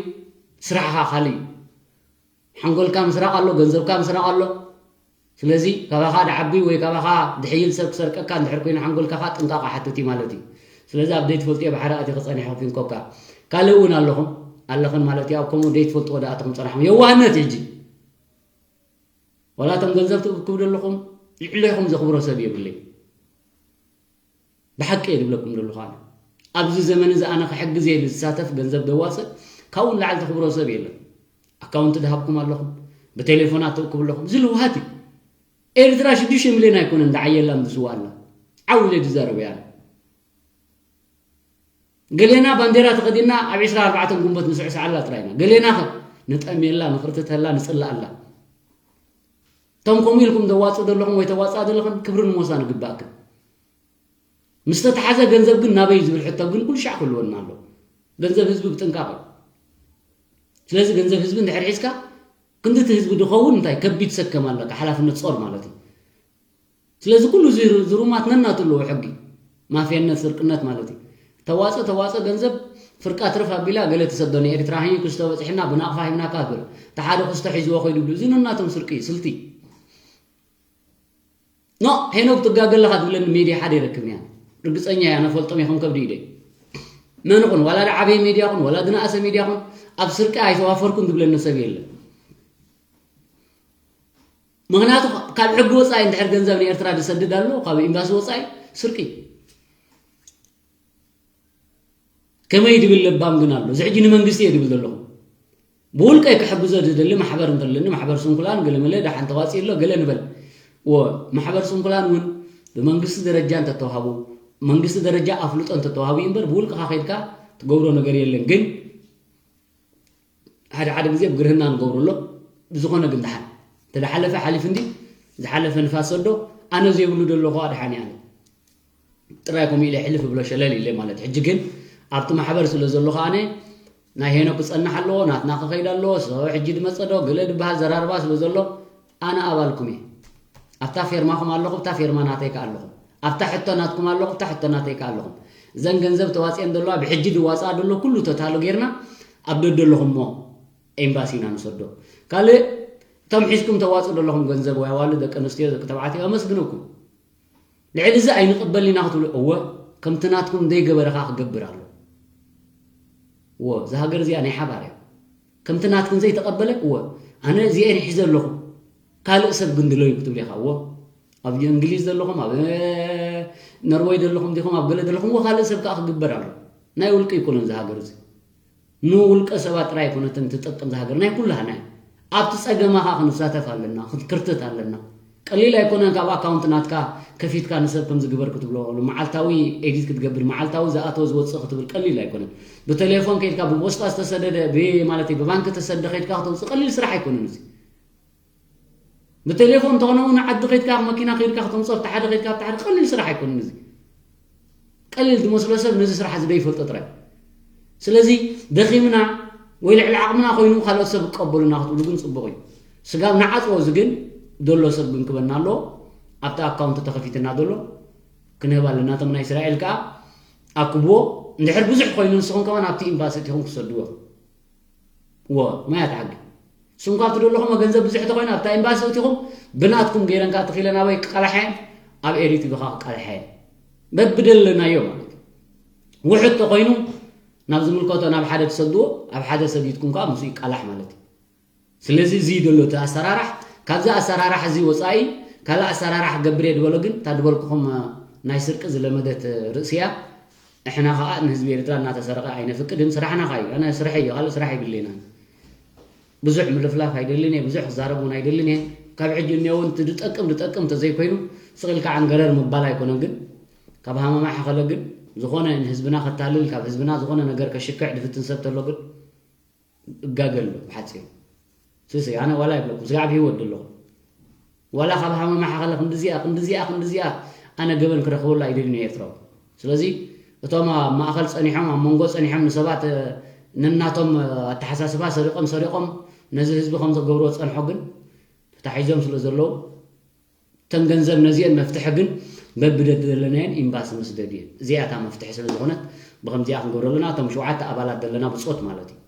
ስራሕኻ ካልእ እዩ። ሓንጎልካ ምስራቕ ኣሎ፣ ገንዘብካ ምስራቕ ኣሎ። ስለዚ ካባኻ ድዓቢ ወይ ካባኻ ድሕይል ሰብ ክሰርቀካ እንድሕር ኮይኑ ሓንጎልካ ከዓ ጥንቃቐ ሓትት እዩ ማለት እዩ። ስለዚ ኣብ ዘይትፈልጥዮ ባሕሪ ኣቲኺ ጸኒሕኺ ፒንኮካ ካልእ እውን ኣለኹም ኣለኽን ማለት እዩ። ኣብ ከምኡ ዘይትፈልጥዎ ደኣ ኣቲኹም ጸናሕኹም። የዋህነት ሕጂ ዋላ እቶም ገንዘብ ትእክቡ ዘለኹም ልዕሌኹም ዘኽብሮ ሰብ የብለይ። ብሓቂ እየ ዝብለኩም ዘለኹ ኣነ። ኣብዚ ዘመን እዚ ኣነ ክሕግዝ እየ ዝሳተፍ ገንዘብ ደዋፅእ ካብኡ ንላዕሊ ተኽብሮ ሰብ የለን። ኣካውንት ድሃብኩም ኣለኹም፣ ብቴሌፎናት ትእክቡ ኣለኹም። እዚ ልውሃት እዩ። ኤርትራ ሽዱሽተ ሚልዮን ኣይኮነን ዝዓየላ ዝስዋ ኣላ። ዓው ኢለ ዝዛረብ እየ ኣነ። ገሌና ባንዴራ ተኸዲና ኣብ ዕስራ ኣርባዕተ ግንቦት ንስዕስዓላ ጥራይና። ገሌና ኸ ንጠምየላ፣ ንኽርትተላ፣ ንጽላኣላ። እቶም ከምኡ ኢልኩም ዘዋጽኡ ዘለኹም ወይ ተዋጽኣ ዘለኽን ክብርን ሞሳን ይግባእክን። ምስ ተተሓዘ ገንዘብ ግን ናበይ ዝብል ሕቶ ግን ኩሉ ሻዕ ክህልወና ኣሎ። ገንዘብ ህዝቢ ብጥንቃቐ። ስለዚ ገንዘብ ህዝቢ እንድሕር ሒዝካ ክንድቲ ህዝቢ ድኸውን እንታይ ከቢድ ሰከም ኣለካ፣ ሓላፍነት ጾር ማለት እዩ። ስለዚ ኩሉ እዚ ሩ- ዝሩማት ነናቱ ኣለዎ ሕጊ። ማፍያነት፣ ስርቅነት ማለት እዩ። ተዋፀ ተዋፀ ገንዘብ ፍርቃ ትርፍ ኣቢላ ገለ ትሰዶ ንኤርትራ ሃኝ ክስቶ በፂሕና ብናቕፋ ሂብናካ ትብል። እቲ ሓደ ክስቶ ሒዝዎ ከይዱ ብሉ። እዚ ነናቶም ስርቂ እዩ፣ ስልቲ። ኖ ሄኖክ ትጋገ ኣለኻ ትብለኒ ሜድያ ሓደ ይረክብን እያ። ርግፀኛ እያ ነፈልጦም ኢኹም ከብዲ ኢደይ። መን ኹን ዋላ ዓበይ ሜድያ ኹን ዋላ ዝነኣሰ ሜድያ ኹን ኣብ ስርቂ ኣይተዋፈርኩን ዝብለኒ ሰብ የለን። ምክንያቱ ካብ ሕጊ ወፃኢ እንድሕር ገንዘብ ንኤርትራ ዝሰድድ ኣሎ ካብ ኤምባሲ ወፃኢ ስርቂ ከመይ ድብል ለባም ግን ኣሎ እዚ ሕጂ ንመንግስቲ እየ ድብል ዘለኹ ብውልቀይ ክሕግዞ ዝደሊ ማሕበር እንተለኒ ማሕበር ስንኩላን ገለመለ ደሓን ተዋፂ ኣሎ ገለ ንበል ወ ማሕበር ስንኩላን እውን ብመንግስቲ ደረጃ እንተተዋሃቡ መንግስቲ ደረጃ ኣፍልጦ እንተተዋሃቡ እምበር ብውልቅኻ ከይድካ ትገብሮ ነገር የለን ግን ሓደ ሓደ ግዜ ብግርህና ንገብሮ ኣሎ ብዝኾነ ግን ደሓን ተዳሓለፈ ሓሊፍ እንዲ ዝሓለፈ ንፋስ ሰዶ ኣነ ዘይብሉ ደሎ ኸዋ ደሓን እያ ጥራይ ከምኡ ኢለ ሕልፍ ብሎ ሸለል ኢለ ማለት ሕጂ ግን ኣብቲ ማሕበር ስለ ዘሎ ከኣነ ናይ ሄኖክ ክፀንሕ ኣለዎ ናትና ክኸይድ ኣለዎ ሰ ሕጂ ድመፀዶ ገለ ድበሃል ዘራርባ ስለ ዘሎ ኣነ ኣባልኩም እየ ኣብታ ፌርማኹም ኣለኹም እታ ፌርማ ናተይ ከኣ ኣለኹም ኣብታ ሕቶ ናትኩም ኣለኹም እታ ሕቶ ናተይ ከኣ ኣለኹም እዘን ገንዘብ ተዋፅኤን ዘለዋ ብሕጂ ድዋፅኣ ደሎ ኩሉ ተታሎ ጌርና ኣብ ደደለኹሞ ኤምባሲ ኢና ንሰዶ ካልእ እቶም ሒዝኩም ተዋፅኡ ዘለኹም ገንዘብ ወይ ኣዋልድ ደቂ ኣንስትዮ ደቂ ተባዕትዮ ኣመስግነኩም ልዕሊ እዚ ኣይንቕበል ኢና ክትብሉ እወ ከምቲ ናትኩም ዘይገበረ ከዓ ክገብር ኣሎ እወ እዛ ሃገር እዚኣ ናይ ሓባር እያ ከምቲ ናትክን ዘይተቐበለ እወ ኣነ እዚኤን ሒዘ ኣለኹ ካልእ ሰብ ግን ድለዩ ክትብሉ ኢኻ እወ ኣብ እንግሊዝ ዘለኹም ኣብ ነርወይ ዘለኹም ዲኹም ኣብ ገለ ዘለኹም እወ ካልእ ሰብ ከዓ ክግበር ኣሎ ናይ ውልቂ ኣይኮነን እዚ ሃገር እዚ ንውልቀ ሰባት ጥራይ ኣይኮነትን ትጠቅም እዛ ሃገር ናይ ኩላህና እያ ኣብቲ ጸገማ ከዓ ክንሳተፍ ኣለና ክንክርትት ኣለና ቀሊል ኣይኮነን ካብ ኣካውንት ናትካ ከፊትካ ንሰብ ከም ዝግበር ክትብሎ መዓልታዊ ኤዲት ክትገብር መዓልታዊ ዝኣተወ ዝወፅእ ክትብል ቀሊል ኣይኮነን ብቴሌፎን ከይድካ ብቦስጣ ዝተሰደደ ማለት ብባንክ ተሰደ ከይድካ ከተውፅእ ቀሊል ስራሕ ኣይኮነን እዚ ብቴሌፎን ተኾነ እውን ዓዲ ከይድካ መኪና ከይድካ ከተምፅኦ ብቲ ሓደ ከይድካ ብቲ ሓደ ቀሊል ስራሕ ኣይኮነን እዚ ቀሊል ዝመስሎ ሰብ ነዚ ስራሕ እዚ ዘይፈልጦ ጥራይ ስለዚ ደኺምና ወይ ልዕሊ ዓቕምና ኮይኑ ካልኦት ሰብ ይቀበሉና ክትብሉ ግን ፅቡቕ እዩ ስጋብ ንዓፅዎ እዚ ግን ዘሎ ሰብ ግን ክበና ኣለዎ ኣብቲ ኣካውንት ተኸፊትና ዘሎ ክንህብ ኣለና እቶም ናይ እስራኤል ከዓ ኣክብዎ እንድሕር ብዙሕ ኮይኑ ንስኹም ከማን ኣብቲ ኤምባሲ እቲኹም ክሰድዎ እዎ ማያት ዓዲ ስንኳ ትደለኹም ገንዘብ ብዙሕ ተኮይኑ ኣብታ ኤምባሲ እቲኹም ብናትኩም ገይረን ከዓ ተኺለን ኣበይ ክቃላሓየን ኣብ ኤሪትሪ ካ ክቃላሓየን በብደለናዮ ማለት እዩ ውሕድ ተኮይኑ ናብ ዝምልከቶ ናብ ሓደ ትሰድዎ ኣብ ሓደ ሰዲድኩም ከዓ ምስኡ ይቃላሕ ማለት እዩ ስለዚ እዚ ደሎ እቲ ኣሰራራሕ ካብዚ ኣሰራራሕ እዚ ወፃኢ ካልእ ኣሰራራሕ ገብር እየ ዝበሎ ግን እታ ዝበልኩኹም ናይ ስርቂ ዝለመደት ርእሲ እያ ንሕና ከዓ ንህዝቢ ኤርትራ እናተሰረቐ ኣይነፍቅድን ስራሕና ከዓ እዩ ኣነ ስርሐ እዩ ካልእ ስራሕ ይብለና ብዙሕ ምልፍላፍ ኣይደልን እየ ብዙሕ ክዛረብ እውን ኣይደልን እየ ካብ ሕጂ እኒኦ እውን ዝጠቅም ዝጠቅም ተዘይኮይኑ ስቕልካ ዓንገረር ምባል ኣይኮነን ግን ካብ ሃመማ ሓኸለ ግን ዝኾነ ንህዝብና ከታልል ካብ ህዝብና ዝኾነ ነገር ከሽክዕ ድፍትን ሰብ ተሎ ግን እጋገ ኣሎ ብሓፂሩ ስሰይ ኣነ ዋላ ይብለኩም ስጋብ ህይወት ዘለኹም ዋላ ካብ ሃመማ ሓኸለ ክንድዚኣ ክንድዚኣ ክንድዚኣ ኣነ ገበን ክረኽበሉ ኣይደልን ኤርትራዊ ስለዚ እቶም ኣብ ማእኸል ፀኒሖም ኣብ መንጎ ፀኒሖም ንሰባት ነናቶም ኣተሓሳስባ ሰሪቖም ሰሪቖም ነዚ ህዝቢ ከም ዘገብርዎ ፀንሖ ግን ተታሒዞም ስለ ዘለዉ እተን ገንዘብ ነዚአን መፍትሒ ግን በብደለናየን ኤምባሲ መስደድ እየን። እዚኣ እታ መፍትሒ ስለ ዝኾነት ብኸምዚኣ ክንገብሮ ኣለና። እቶም ሸውዓተ ኣባላት ዘለና ብጾት ማለት እዩ።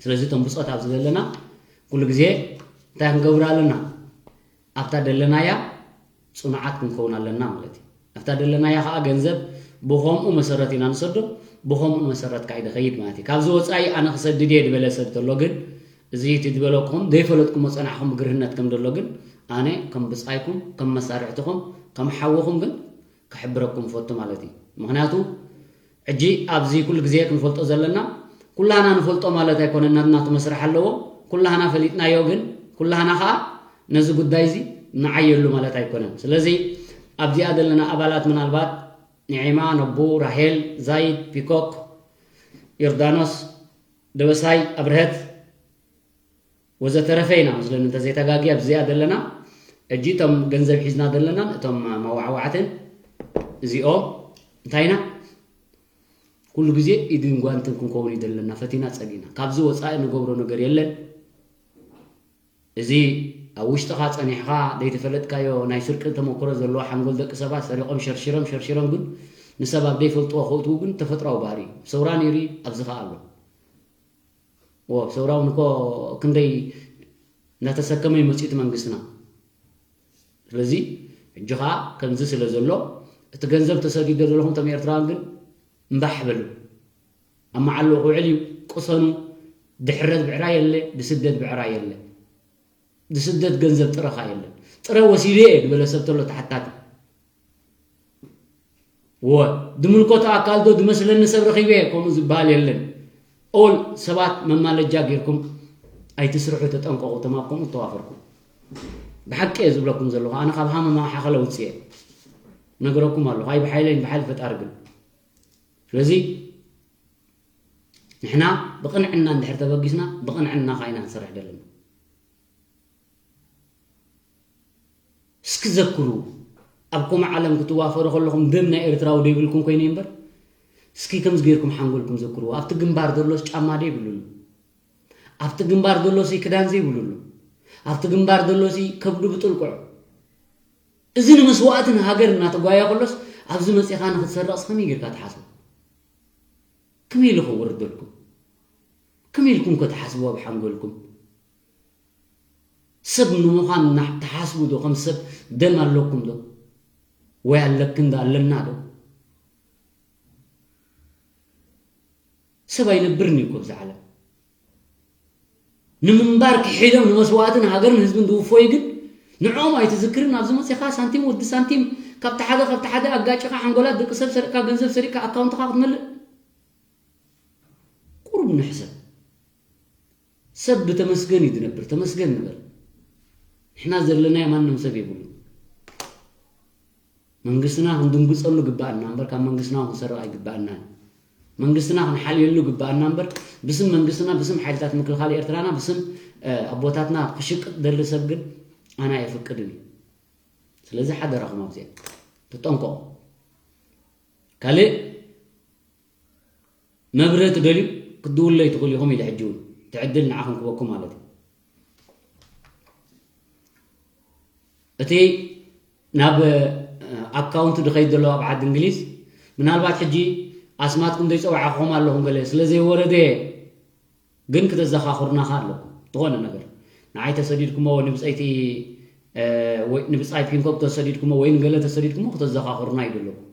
ስለዚ እቶም ብጾት ኣብዚ ዘለና ኩሉ ግዜ እንታይ ክንገብር ኣለና? ኣብታ ደለናያ ጽኑዓት ክንከውን ኣለና ማለት እዩ። ኣብታ ደለናያ ከዓ ገንዘብ ብኸምኡ መሰረት ኢና ንሰዶ፣ ብኸምኡ መሰረት ከዓ ይደኸይድ ማለት እዩ። ካብዚ ወፃኢ ኣነ ክሰድድ እየ ዝበለ ሰብ ተሎ ግን፣ እዚ እቲ ዝበለኩም ዘይፈለጥኩሞ ጸናሕኩም ብግርህነት ከም ዘሎ ግን፣ ኣነ ከም ብጻይኩም፣ ከም መሳርሕትኹም፣ ከም ሓወኹም ግን ክሕብረኩም ፈቱ ማለት እዩ። ምኽንያቱ ሕጂ ኣብዚ ኩሉ ግዜ ክንፈልጦ ዘለና፣ ኩላህና ንፈልጦ ማለት ኣይኮነን። ናትናቱ መስርሕ ኣለዎ። ኩላህና ፈሊጥናዮ ግን፣ ኩላህና ከዓ ነዚ ጉዳይ እዚ ንዓየሉ ማለት ኣይኮነን። ስለዚ ኣብዚኣ ዘለና ኣባላት ምናልባት ንዒማ፣ ነቡ፣ ራሄል፣ ዛይድ፣ ፒኮክ፣ ዮርዳኖስ፣ ደበሳይ፣ ኣብርሀት ወዘተረፈ ኢና መስለኒ እንተዘይተጋጊ ኣብዚኣ ዘለና። ሕጂ እቶም ገንዘብ ሒዝና ዘለናን እቶም መዋዕዋዕትን እዚኦም እንታይ ኢና ኩሉ ግዜ ኢድን ጓንትን ክንከውን እዩ ዘለና። ፈቲና ጸሊእና ካብዚ ወጻኢ ንገብሮ ነገር የለን። እዚ ኣብ ውሽጥኻ ጸኒሕካ ዘይተፈለጥካዮ ናይ ስርቂ ተመክሮ ዘለዎ ሓንጎል ደቂ ሰባት ሰሪቖም ሸርሺሮም ሸርሺሮም ግን ንሰብ ኣብ ዘይፈልጥዎ ከእትዉ ግን ተፈጥራዊ ባህሪ እዩ። ሰውራ ነይሩ ኣብዚ ከኣ ኣሎ። ወ ሰውራ እውን እኮ ክንደይ እናተሰከመ እዩ መፅኡ እቲ መንግስትና። ስለዚ ሕጂ ከዓ ከምዚ ስለ ዘሎ እቲ ገንዘብ ተሰዲዶ ዘለኹም እቶም ኤርትራውያን ግን እምባሕ በሉ። ኣብ መዓልኡ ክውዕል እዩ። ቅሰኑ። ድሕረት ብዕራይ የለ፣ ድስደት ብዕራይ የለ። ድስደት ገንዘብ ጥረኻ የለን። ጥረ ወሲደ እየ ዝበለ ሰብ ተሎ ተሓታቲ። ወ ድምልከቶ ኣካል ዶ ድመስለኒ ሰብ ረኺበ እየ ከምኡ ዝበሃል የለን። ኦል ሰባት መማለጃ ጌርኩም ኣይትስርሑ፣ ተጠንቀቑ። እቶም ኣብ ከምኡ እተዋፈርኩም ብሓቂ እየ ዝብለኩም ዘለኹ። ኣነ ካብ ሃመማ ሓኸለ ውፅእ እየ ነገረኩም ኣለኹ። ኣይ ብሓይለይን ብሓይሊ ፈጣሪ ግን። ስለዚ ንሕና ብቕንዕና እንድሕር ተበጊስና ብቕንዕና ኻይና ክንሰርሕ ደለና። እስኪ ዘክሩ፣ ኣብ ከምኡ ዓለም ክትዋፈሩ ከለኹም ደም ናይ ኤርትራዊ ዶ ይብልኩም ኮይነ እምበር፣ እስኪ ከምዚ ጌርኩም ሓንጎልኩም ዘክርዎ። ኣብቲ ግንባር ዘሎስ ጫማ ዶ ይብሉሉ? ኣብቲ ግንባር ዘሎሲ ክዳን ዘይብሉሉ? ኣብቲ ግንባር ዘሎሲ ከብዱ ብጥልቁዕ? እዚ ንመስዋእቲ ንሃገር እናተጓየ ከሎስ ኣብዚ መጺኻ ንኽትሰርቕስ ከመይ ጌርካ ትሓስቦ? ከመይ ኢሉ ክውርደልኩም? ከመይ ኢልኩም ከ ትሓስብዎ ኣብ ሓንጎልኩም? ሰብ ንምዃን ትሓስቡ ዶ? ከም ሰብ ደም ኣለኩም ዶ? ወይ ኣለክን ዶ? ኣለና ዶ? ሰብ ኣይነብርን እዩ እኮ ኣብዚ ዓለም። ንምንባር ክሒዶም ንመስዋእትን ሃገርን ህዝብን ዝውፈዩ ግን ንዕኦም ኣይትዝክርን። ኣብዚ መፂኻ ሳንቲም ወዲ ሳንቲም ካብቲ ሓደ ካብቲ ሓደ ኣጋጭኻ ሓንጎላት ደቂ ሰብ ሰሪቕካ ገንዘብ ሰሪቕካ ኣካውንትኻ ክትመልእ ቁሩብ ንሕሰብ። ሰብ ብተመስገን እዩ ዝነብር። ተመስገን ንበል። ንሕና ዘለናዮ ማንም ሰብ የብሉ። መንግስትና ክንድንግፀሉ ግባኣና እምበር ካብ መንግስትና ክንሰርቕ ኣይግባኣናን። መንግስትና ክንሓልየሉ ግባኣና እምበር ብስም መንግስትና፣ ብስም ሓይልታት ምክልኻል ኤርትራና፣ ብስም ኣቦታትና ክሽቅጥ ደሊ ሰብ ግን ኣነ ኣየፍቅድን እዩ። ስለዚ ሓደራኹም ኣብዚኣ ተጠንቀቑ። ካልእ መብርህ ትደልዩ ክትድውለይ ትኽእሉ ኢኹም ኢለ ሕጂ እውን እቲ ዕድል ንዓኹም ክበኩም ማለት እዩ። እቲ ናብ ኣካውንት ድኸይድ ዘሎ ኣብ ዓዲ እንግሊዝ ምናልባት ሕጂ ኣስማትኩም ዘይፀዋዕኹም ኣለኹም ገለ ስለ ዘይወረደ ግን ክተዘኻኽሩና ከ ኣለኩም ዝኾነ ነገር ንዓይ ተሰዲድኩሞ ንብፀይቲ ንብፃይ ፒንኮክ ተሰዲድኩሞ ወይ ንገለ ተሰዲድኩሞ ክተዘኻኽሩና ይደለኩም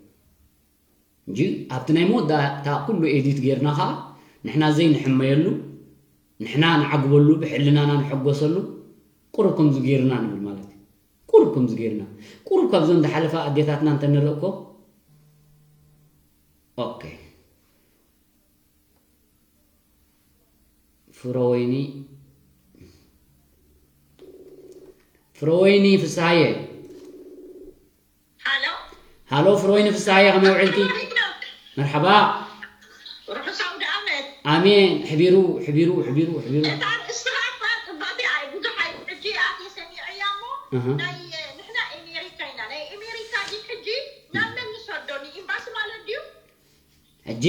እንጂ ኣብቲ ናይ መወዳእታ ኩሉ ኤዲት ጌርና ኸዓ ንሕና ዘይንሕመየሉ ንሕና ንዓግበሉ ብሕልናና ንሕጎሰሉ ቁሩብ ከምዚ ጌርና ንብል ማለት እዩ። ቁሩብ ከምዚ ጌርና ቁሩብ ካብዞም ዝሓለፋ ኣዴታትና እንተንርኢ እኮ ኦኬ ፍረወይኒ ፍረወይኒ ፍስሃየ ሃሎ ሃሎ ፍረወይኒ ፍስሃየ ከመይ ውዒልኪ? መርሓባ ርሑስ ኣውደ ኣመት ኣሜን። ሕቢሩ ሕቢሩ ሕቢሩ ሕቢሩ። እታ እስኻ እኳ ጽባቲ ኣይ ብዙሕ ኣይ ሕጂ ኣትየ ሰሚዐያ እሞ ናይ ንሕና ኤሜሪካ ኢና ናይ ኤሜሪካ ዲ ሕጂ ናብ መን ንሰዶ ንኤምባሲ ማለት ድዩ? ሕጂ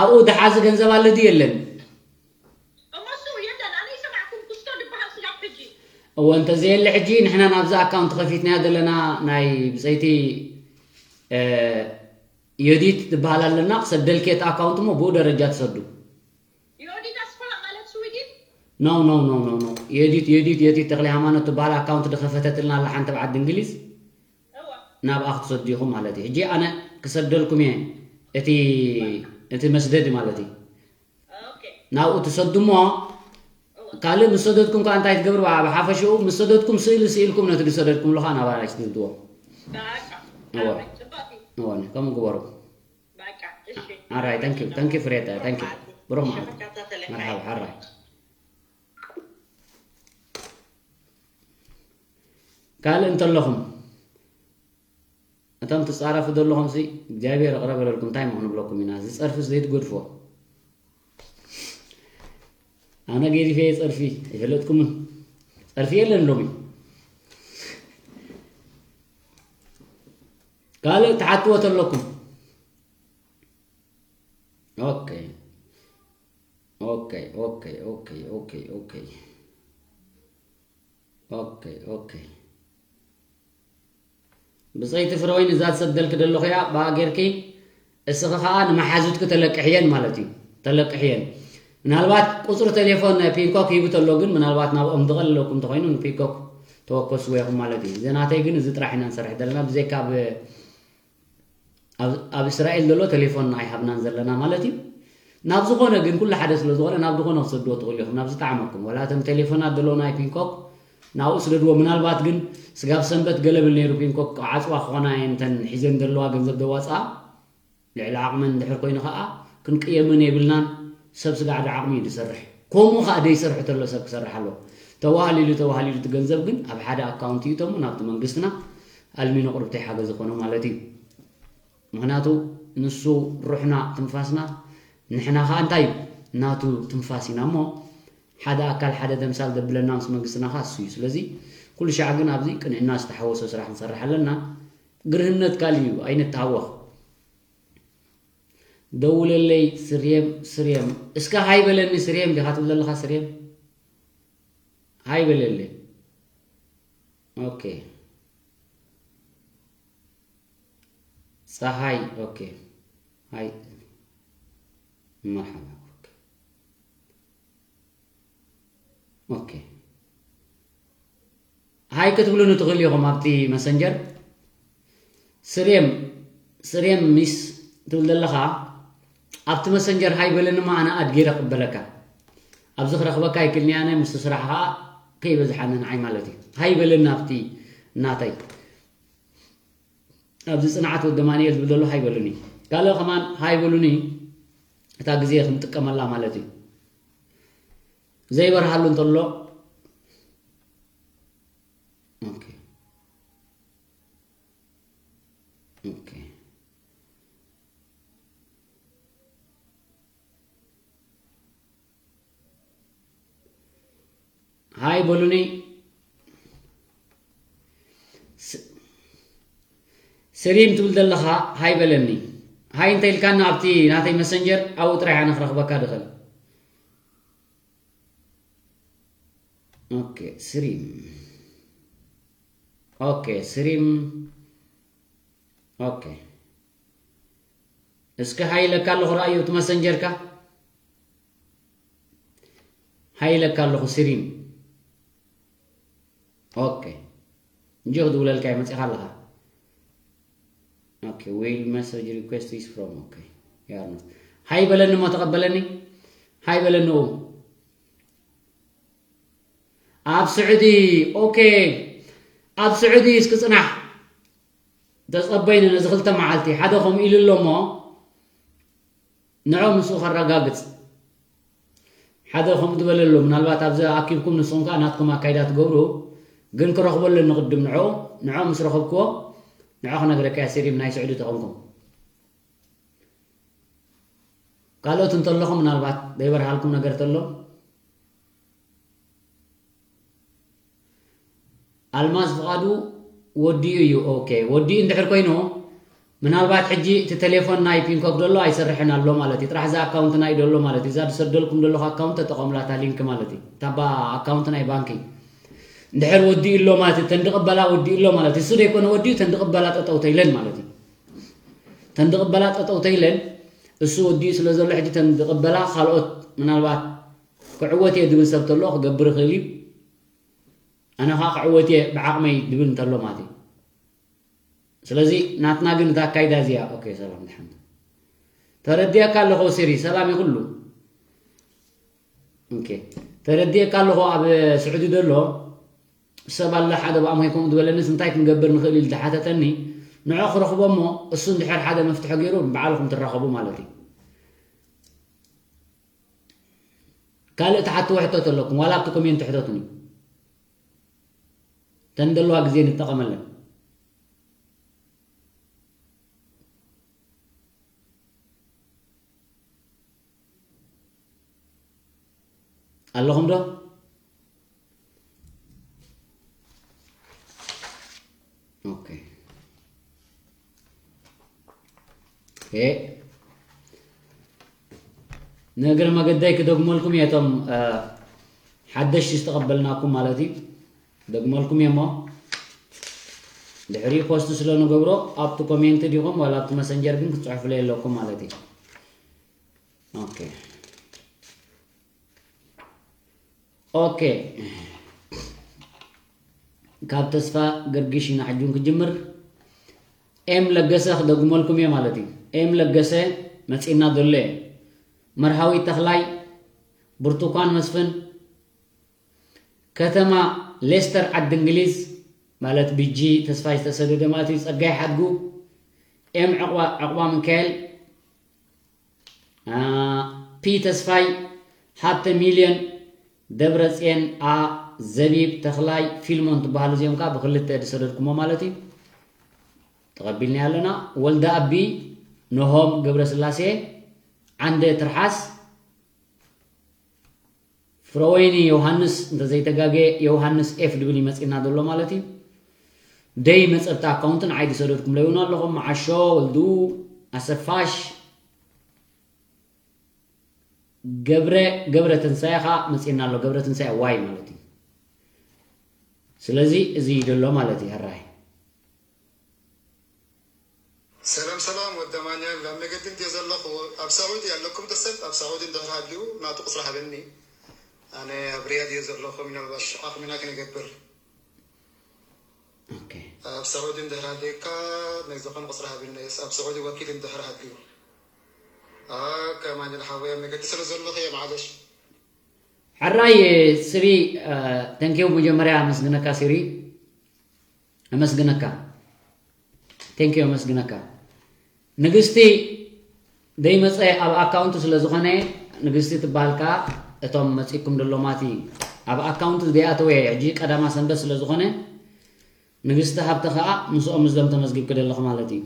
ኣብኡ ዝሓዚ ገንዘብ ኣሎ ድዩ የለን? እሞ እሱ የለን ኣነ ይሰማዕኩም ክስቶ ድበሃል ስጋብ ሕጂ። እወ እንተዘየለ ሕጂ ንሕና ናብዚ ኣካውንት ከፊትናያ ዘለና ናይ ብፀይቲ ዮዲት ትበሃል ኣለና፣ ክሰደልኪ እቲ ኣካውንት እሞ ብኡ ደረጃ ትሰዱ። ዮዲት ኣስፋሃ ማለት ስዊድን? No no no no no። ዮዲት ዮዲት ዮዲት ተክለ ሃይማኖት ትበሃል ኣካውንት ዝኸፈተትልና ኣላ ሓንቲ በዓዲ እንግሊዝ። እዋ ናብኣ ክትሰዱ ኢኹም ማለት እዩ። ሕጂ ኣነ ክሰደልኩም እየ እቲ እቲ መስደዲ ማለት እዩ። ኦኬ ናብኡ ትሰዱ እሞ ካልእ ምስ ሰደድኩም ከዓ እንታይ ትገብሩ? ብሓፈሽኡ ምስ ሰደድኩም ስእሊ ስኢልኩም ነቲ ዝሰደድኩምሉ ከዓ ናባና ትስድድዎ። በቃ እዋ ጽቡቅ እዩ። እዋ ከምኡ ግበሩ። በቃ እሺ ኣራይ ታንክ ዩ ታንክ ዩ ፍሬታ ታንክ ዩ ብሩክ መዓልቲ ተከታተለ መርሓባ ሓራይ። ካልእ እንተለኹም እቶም ትፃረፉ ዘለኹም ሲ እግዚኣብሔር ይቕረ በለልኩም። እንታይ ሞ ክንብለኩም ኢና? እዚ ፀርፊ ዘይትገድፎ። ኣነ ገዲፈ እየ ፀርፊ፣ ኣይፈለጥኩምን። ፀርፊ የለን ሎሚ። ካልእ ትሓትዎ ተለኩም። ኦኬ ኦኬ ኦኬ ኦኬ ኦኬ ኦኬ ኦኬ ኦኬ ብፀይቲ ፍረወይን እዛ ትሰደልክ ዘለኹ እያ ብኣ ጌርኪ እስኺ ከዓ ንመሓዙትኪ ተለቅሕየን ማለት እዩ። ተለቅሕየን ምናልባት ቁፅሪ ቴሌፎን ፒንኮክ ሂቡ ተሎ ግን ምናልባት ናብኦም ዝቐለለኩም እንተኮይኑ ንፒንኮክ ተወከስዎ ኢኹም ማለት እዩ። ዘናተይ ግን እዚ ጥራሕ ኢና ንሰርሕ ዘለና ብዘይካ ኣብ ኣብ እስራኤል ዘሎ ቴሌፎን ኣይሃብናን ዘለና ማለት እዩ። ናብ ዝኾነ ግን ኩሉ ሓደ ስለ ዝኾነ ናብ ዝኾነ ክሰድዎ ትኽእሉ ኢኹም ናብ ዝጠዓመኩም። ዋላ እቶም ቴሌፎናት ዘለዎ ናይ ፒንኮክ ናብኡ ስደድዎ። ምናልባት ግን ስጋብ ሰንበት ገለ ብል ነይሩ ፒንኮክ ክዓፅዋ ክኾና እየን እተን ሒዘን ዘለዋ ገንዘብ ዘዋፅኣ ልዕሊ ዓቕመን እንድሕር ኮይኑ ከዓ ክንቅየመን የብልናን። ሰብ ስጋዕ ዓቕሚ እዩ ዝሰርሕ። ከምኡ ከዓ ደይሰርሑ ተሎ ሰብ ክሰርሕ ኣለዎ። ተዋህሊሉ ተዋህሊሉ እቲ ገንዘብ ግን ኣብ ሓደ ኣካውንት ይእተሙ ናብቲ መንግስትና ኣልሚኖ ቅርብተይ ሓገዝ ይኾኖ ማለት እዩ። ምክንያቱ ንሱ ሩሕና ትንፋስና ንሕና ከዓ እንታይ እዩ ናቱ ትንፋስ ኢና እሞ ሓደ ኣካል ሓደ ተምሳል ዘብለና ምስ መንግስትና ከዓ እሱ እዩ። ስለዚ ኩሉ ሻዕ ግን ኣብዚ ቅንዕና ዝተሓወሶ ስራሕ ንሰርሕ ኣለና። ግርህነት ካልእ እዩ ኣይንተሃወኽ። ደውለለይ ስርየም ስርየም እስከ ሃይ በለኒ ስርየም ዲኻ ትብል ዘለኻ ስርየም ሃይ በለለይ። ኦኬ ፀሃይ ኦኬ ሃይ መርሓባ ኦኬ ሃይ ክትብሉኒ ትኽእሉ ኢኹም ኣብቲ መሰንጀር። ስሬም ስሬም ሚስ ትብል ዘለኻ ኣብቲ መሰንጀር ሃይ በለንማ ኣነ ኣድጌረ ክበለካ ኣብዚ ክረኽበካ ይክልኒ ኣነ ምስ ስራሕ ከዓ ከይበዝሓኒ ንዓይ ማለት እዩ። ሃይ በለኒ ኣብቲ ናተይ ኣብዚ ፅንዓት ወዲ ማንኤል ዝብል ዘሎ ሃይ በሉኒ። ካልእ ከማን ሃይ በሉኒ እታ ግዜ ክንጥቀመላ ማለት እዩ። ዘይበርሃሉ እንተሎ ኦኬ ኦኬ ሃይ በሉኒ። ስሪም ትብል ዘለኻ ሃይ በለኒ። ሃይ እንተ ኢልካና ኣብቲ ናተይ መሰንጀር ኣብኡ ጥራይ ኣነ ክረኽበካ ድኽእል። ኦኬ ስሪም ኦኬ ስሪም ኦኬ እስከ ሃይ ኢለካ ኣለኹ ረኣዮ እቲ መሰንጀርካ ሃይ ኢለካ ኣለኹ ስሪም ኦኬ እንጂ ክድውለልካ እየ መፂኻ ኣለኻ ኦኬ will message request is from okay ያርኖ ሃይ በለኒ እሞ ተቐበለኒ ሃይ በለኒ ኡ ኣብ ስዑዲ ኦኬ ኣብ ስዑዲ እስኪ ፅናሕ ተፀበይኒ ነዚ ክልተ መዓልቲ ሓደ ከምኡ ኢሉ ኣሎ እሞ ንዖ ምስኡ ከረጋግፅ ሓደ ከምኡ ዝበለ ኣሎ ምናልባት ኣብዚ ኣኪብኩም ንስኹም ከዓ ናትኩም ኣካይዳ ትገብሩ ግን ክረኽቦ ኣለኒ ቅድም ንዕኡ ንዖ ምስ ረኸብክዎ ንዖ ክነግረካ እየ ስሪም ናይ ስዑዲ ተኾንኩም ካልኦት እንተለኹም ምናልባት ዘይበርሃልኩም ነገር ተሎ ኣልማዝ ፍቓዱ ወዲኡ እዩ ኦኬ ወዲኡ እንድሕር ኮይኑ ምናልባት ሕጂ እቲ ቴሌፎን ናይ ፒንኮክ ደሎ ኣይሰርሕን ኣሎ ማለት እዩ ጥራሕ እዛ ኣካውንት ናይ ደሎ ማለት እዩ እዛ ዝሰደልኩም ደለኹ ኣካውንት ተጠቐሙላ እታ ሊንክ ማለት እዩ እታ ኣካውንት ናይ ባንኪ እንድሕር ወዲኡ ኣሎ ማለት እዩ ተንድቕበላ ወዲኡ ኣሎ ማለት እዩ እሱ ደይኮነ ወዲኡ ተንድቕበላ ጠጠው ተይለን ማለት እዩ ተን ዝቕበላ ጠጠው ተይለን፣ እሱ ወዲኡ ስለ ዘሎ ሕጂ ተን ዝቕበላ ካልኦት ምናልባት ክዕወት እየ ዝብል ሰብ ተሎ ክገብር ይኽእል እዩ። ኣነ ኸዓ ክዕወት እየ ብዓቕመይ ዝብል እንተሎ ማለት እዩ። ስለዚ ናትና ግን እታ ኣካይዳ እዚኣ። ኦኬ፣ ሰላም ድሓን። ተረዲኣካ ኣለኹ ሲሪ፣ ሰላም ይኹሉ። ኦኬ፣ ተረዲኣካ ኣለኹ። ኣብ ስዑዲ ዘሎ ሰብ ኣለ ሓደ ብኣምሆይ ከምኡ ዝበለንስ እንታይ ክንገብር ንኽእል ኢሉ ዝሓተተኒ፣ ንዖ ክረኽቦ እሞ እሱ እንድሕር ሓደ መፍትሒ ገይሩ ንባዕልኹም ትራኸቡ ማለት እዩ። ካልእ ትሓትዎ ሕቶት ኣለኩም ዋላ ኣብቲ ኮሜንት ሕቶትኒ። ተን ዘለዋ ግዜ ንጠቐመለን። ኣለኹም ዶ? ኦኬ። ኦኬ። ንእግረ መገደይ ክደግመልኩም እየ እቶም ሓደሽቲ ዝተቐበልናኩም ማለት እዩ። ደግመልኩም እየ እሞ ድሕሪኡ ፖስት ስለ ንገብሮ ኣብቲ ኮሜንት ዲኹም ዋላ ኣብቲ መሰንጀር ግን ክትፅሕፉለይ ኣለኩም ማለት እዩ። ኦኬ። ኦኬ። ካብ ተስፋ ገርግሽ ኢና ሕጂ እውን ክጅምር። ኤም ለገሰ ክደግመልኩም እየ ማለት እዩ። ኤም ለገሰ መፂና ዘሎ እየ። መርሃዊት ተኽላይ፣ ብርቱኳን መስፍን፣ ከተማ ሌስተር ዓዲ እንግሊዝ ማለት ብጂ ተስፋይ ዝተሰደደ ማለት እዩ። ፀጋይ ሓድጉ፣ ኤም ዕቑባ፣ ዕቑባ ሚካኤል፣ ፒ ተስፋይ፣ ሃብተ ሚልዮን፣ ደብረፅየን፣ ኣ ዘቢብ ተኽላይ፣ ፊልሞን ትበሃሉ እዚኦም ከዓ ብክልተ ዝሰደድኩሞ ማለት እዩ። ተቐቢልና ኣለና። ወልደ ኣቢ፣ ነሆም ገብረስላሴ፣ ዓንደ ትርሓስ፣ ፍረወይኒ ዮሃንስ፣ እንተዘይተጋገየ ዮሃንስ ኤፍ ድብል ይመፅና ዘሎ ማለት እዩ። ደይ መፀብቲ ኣካውንትን ዓይዲ ሰደድኩም ለይውን ኣለኹም። መዓሾ ወልዱ፣ ኣሰፋሽ፣ ገብረ፣ ገብረ ትንሳኤ ኸዓ መፂና ኣሎ። ገብረ ትንሳኤ ዋይ ማለት እዩ። ስለዚ እዚ እዩ ዘሎ ማለት እዩ። ሕራይ። ሰላም ሰላም ወዲ ኣማኑኤል፣ ኣብ መገዲ እንድየ ዘለኹ። ኣብ ሳዑዲ ኣለኩም ተሰብ ኣብ ሳዑዲ እንድሕር ሃልዩ ናቱ ቁፅሪ ሃበኒ። ኣነ ኣብ ሪያድ እየ ዘለኹ፣ ምናልባት ሽቓ ክሚና ክንገብር። ኦኬ። ኣብ ሳዑዲ እንድሕር ሃልየካ ናይ ዝኾነ ቁፅሪ ሃበኒ፣ ኣብ ሳዑዲ ወኪል እንድሕር ሃልዩ። ኦኬ ኣማኑኤል ሓወይ፣ ኣብ መገዲ ስለ ዘለኹ እየ፣ ማዕለሽ። ሕራይ። ስሪ፣ ተንኪው መጀመርያ ኣመስግነካ ሲሪ። ኣመስግነካ። ቴንኪዩ ኣመስግነካ። ንግስቲ ደይመፀ ኣብ ኣካውንቱ ስለ ዝኾነ ንግስቲ ትበሃል ከዓ እቶም መፂኩም ደሎማቲ ኣብ ኣካውንቱ ደይኣተወ ሕጂ ቀዳማ ሰንበት ስለ ዝኾነ ንግስቲ ሃብተ ከዓ ምስኦም ምስዞም ተመዝጊብኪ ደለኹ ማለት እዩ።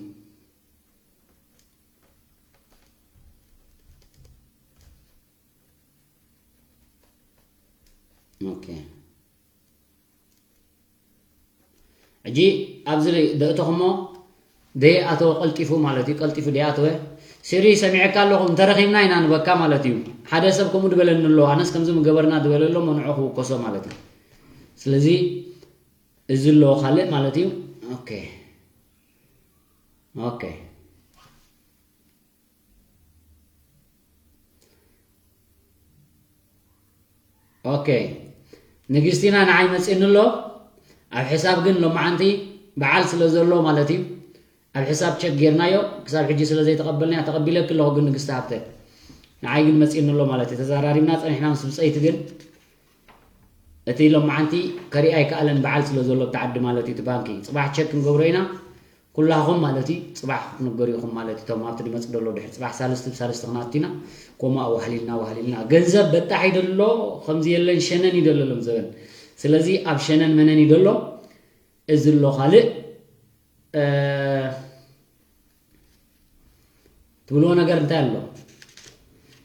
ኦኬ። ሕጂ ኣብዚ ደእተኹሞ ደይኣተወ ቀልጢፉ ማለት እዩ። ቀልጢፉ ደይኣተወ ሲሪ ሰሚዐካ ኣለኹ እንተረኺብና ኢና ንበካ ማለት እዩ። ሓደ ሰብ ከምኡ ድበለኒ ኣሎ ኣነስ ከምዚ ምገበርና ድበለ ኣሎ መንዑ ክውከሶ ማለት እዩ። ስለዚ እዚ ኣሎ ካልእ ማለት እዩ። ኦኬ ኦኬ። ኦኬ ንግስቲና ንዓይ መፂእኒ ኣሎ ኣብ ሕሳብ ግን ሎማዓንቲ በዓል ስለ ዘሎ ማለት እዩ ኣብ ሕሳብ ቸክ ጌርናዮ ክሳብ ሕጂ ስለ ዘይተቐበልናዮ ተቐቢለኪ ኣለኹ ግን ንግስቲ ሃብተ ንዓይ ግን መፂእኒ ኣሎ ማለት እዩ ተዘራሪብና ፀኒሕና ምስ ብፀይቲ ግን እቲ ሎማዓንቲ ከሪኣ ኣይከኣለን በዓል ስለ ዘሎ እቲ ዓዲ ማለት እዩ እቲ ባንኪ ፅባሕ ቸክ ክንገብሮ ኢና ኩላኹም ማለት እዩ ፅባሕ ክትንገሩ ኢኹም ማለት እዩ እቶም ኣብቲ ድመፅ ደሎ ድሕሪ ፅባሕ ሳልስቲ ብሳልስቲ ክናቱ ኢና ኮማ ዋህሊልና ዋህሊልና ገንዘብ በጣሕ ይደሎ ከምዚ የለን ሸነን ይደሎ ሎም ዘበን ስለዚ ኣብ ሸነን መነን ይደሎ እዚ ኣሎ ካልእ ትብልዎ ነገር እንታይ ኣሎ?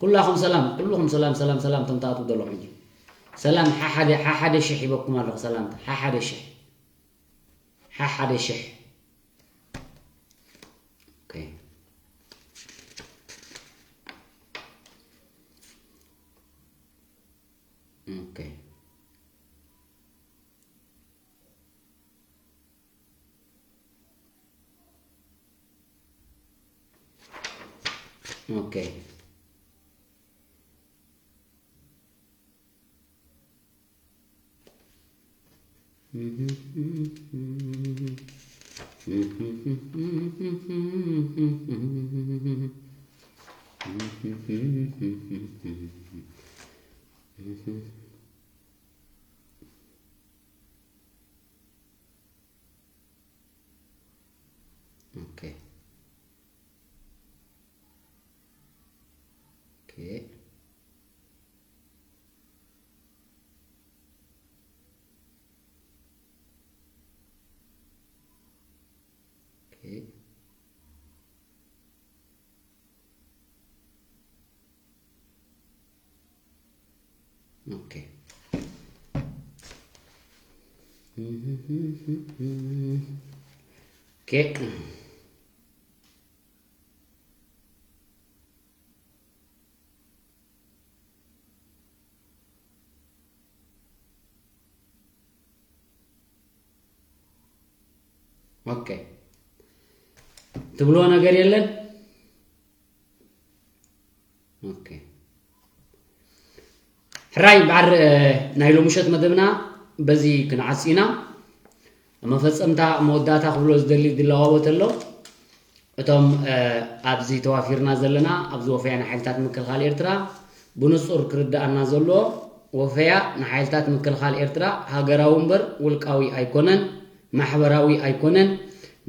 ኩላኹም ሰላም ኩልኹም ሰላም ሰላም ሰላም ተምታቱ ዘለኹም እዩ ሰላም ሓሓደ ሓሓደ ሽሕ ሂበኩም ኣለኹ ሰላምታ ሓሓደ ሽሕ ሓሓደ ሽሕ ኦኬ ኦኬ Okay. Okay. Okay. Okay. Okay. Okay. Okay. ትብልዎ ነገር የለን? Okay. ሕራይ እምበኣር፣ እ፣ ናይ ሎምሸት መደብና በዚ ክንዓጽ ኢና። መፈጸምታ መወዳእታ ክብሎ ዝደሊ ድለዋወት ኣሎ። እቶም፣ እ፣ ኣብዚ ተዋፊርና ዘለና፣ ኣብዚ ወፈያ ንሓይልታት ምክልኻል ኤርትራ ብንጹር ክርድኣና ዘሎ፣ ወፈያ ንሓይልታት ምክልኻል ኤርትራ ሃገራዊ እምበር ውልቃዊ ኣይኮነን፣ ማሕበራዊ ኣይኮነን።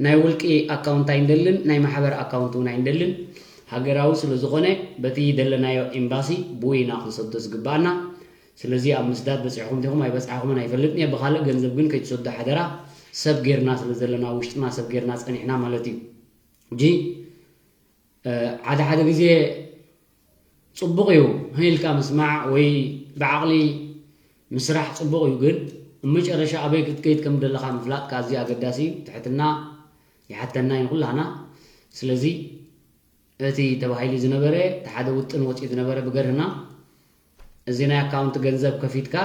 ናይ ውልቂ ኣካውንት ኣይንደልን፣ ናይ ማሕበር ኣካውንት እውን ኣይንደልን። ሃገራዊ ስለ ዝኾነ በቲ ደለናዮ ኤምባሲ ብወይና ክንሰዶ ዝግባኣና። ስለዚ ኣብ ምስዳድ በጺሕኩም ዲኹም ኣይበጻሕኩምን ኣይፈልጥን እየ። ብኻልእ ገንዘብ ግን ከይትሰዶ ሓደራ። ሰብ ጌርና ስለ ዘለና፣ ውሽጥና ሰብ ጌርና ጸኒሕና ማለት እዩ። ሕጂ፣ እ፣ ሓደ ሓደ ግዜ ጽቡቕ እዩ፣ ህን ኢልካ ምስማዕ ወይ ብዓቕሊ ምስራሕ ጽቡቕ እዩ፣ ግን ኣብ መጨረሻ ኣበይ ክትከይድ ከም ዘለኻ ምፍላጥካ ኣዝዩ ኣገዳሲ እዩ። ትሕትና ይሓተና እዩ ንኹላህና። ስለዚ እቲ ተባሂሉ ዝነበረ፣ እቲ ሓደ ውጥን ወጺኡ ዝነበረ ብገርህና፣ እዚ ናይ ኣካውንት ገንዘብ ከፊትካ፣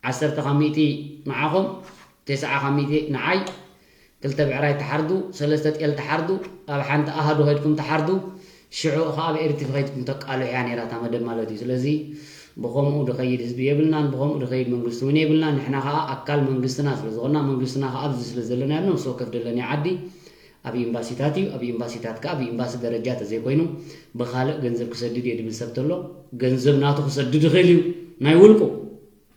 ዓሰርተ ካብ ሚእቲ ንዓኹም፣ ተስዓ ካብ ሚእቲ ንዓይ፣ ክልተ ብዕራይ ተሓርዱ፣ ሰለስተ ጤል ተሓርዱ፣ ኣብ ሓንቲ ኣሃዱ ከይድኩም ተሓርዱ፣ ሽዑ ኸዓ ኣብ ኤርትሪ ከይድኩም ተቃልሑ እያ ነይራ እታ መደብ ማለት እዩ። ስለዚ ብኸምኡ ድኸይድ ህዝቢ የብልናን፣ ብኸምኡ ድኸይድ መንግስቲ እውን የብልናን። ንሕና ኸዓ ኣካል መንግስትና ስለ ዝኾንና፣ መንግስትና ኸዓ ኣብዚ ስለ ዘለና፣ ኣብ ነፍሲ ወከፍ ደለናዮ ዓዲ ኣብ ኤምባሲታት እዩ። ኣብ ኤምባሲታት ከኣ ኣብ ኤምባሲ ደረጃ ተዘይኮይኑ ብኻልእ ገንዘብ ክሰድድ እየ ድብል ሰብ ተሎ፣ ገንዘብ ናቱ ክሰድድ ይኽእል እዩ፣ ናይ ውልቁ።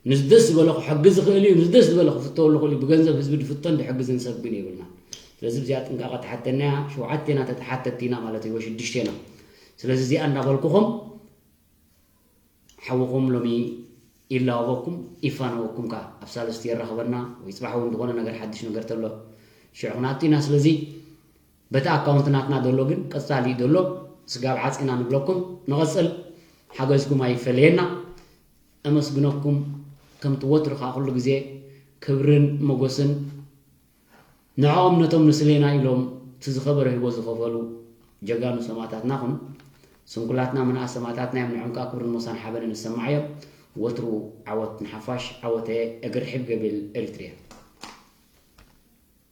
ንዝደስ ዝበሎ ክሕግዝ ይኽእል እዩ፣ ንዝደስ ዝበሎ ክፍተወሉ ይኽእል እዩ። ብገንዘብ ህዝቢ ድፍቶን ድሕግዝን ሰብ ግን የብልናን። ስለዚ ብዚኣ ጥንቃቐ ተሓተና እያ። ሸውዓቴና ተተሓተቲ ኢና ማለት እዩ፣ ወይ ሽዱሽቴና። ስለዚ እዚኣ እንዳበልኩኹም፣ ሓውኹም ሎሚ ይላወበኩም፣ ይፋነወኩም ከኣ። ኣብ ሳልስቲ የራኽበና፣ ወይ ጽባሕ እውን ዝኾነ ነገር፣ ሓድሽ ነገር ተሎ ሽዑ ክንኣቱ ኢና። ስለዚ በቲ ኣካውንት ናትና ዘሎ ግን ቀጻሊ ዘሎ ስጋብ ዓጺና ንብለኩም። ንቐጽል፣ ሓገዝኩም ኣይፈለየና። ኣመስግነኩም፣ ከምቲ ወትሩ ከኣ ኩሉ ግዜ ክብርን ሞገስን ንዕኦም ነቶም ንስሌና ኢሎም እቲ ዝኸበረ ህይወት ዝኸፈሉ ጀጋኑ ሰማእታትና ኹን። ስንኩላትና ምንኣስ ሰማእታትና እዮም፣ ንዕኦም ከኣ ክብርን ሞሳን ሓበንን ይሰማዓዮም። ወትሩ ዓወት ንሓፋሽ፣ ዓወተ እግር ሕብ ገቢል ኤሪትሪያ።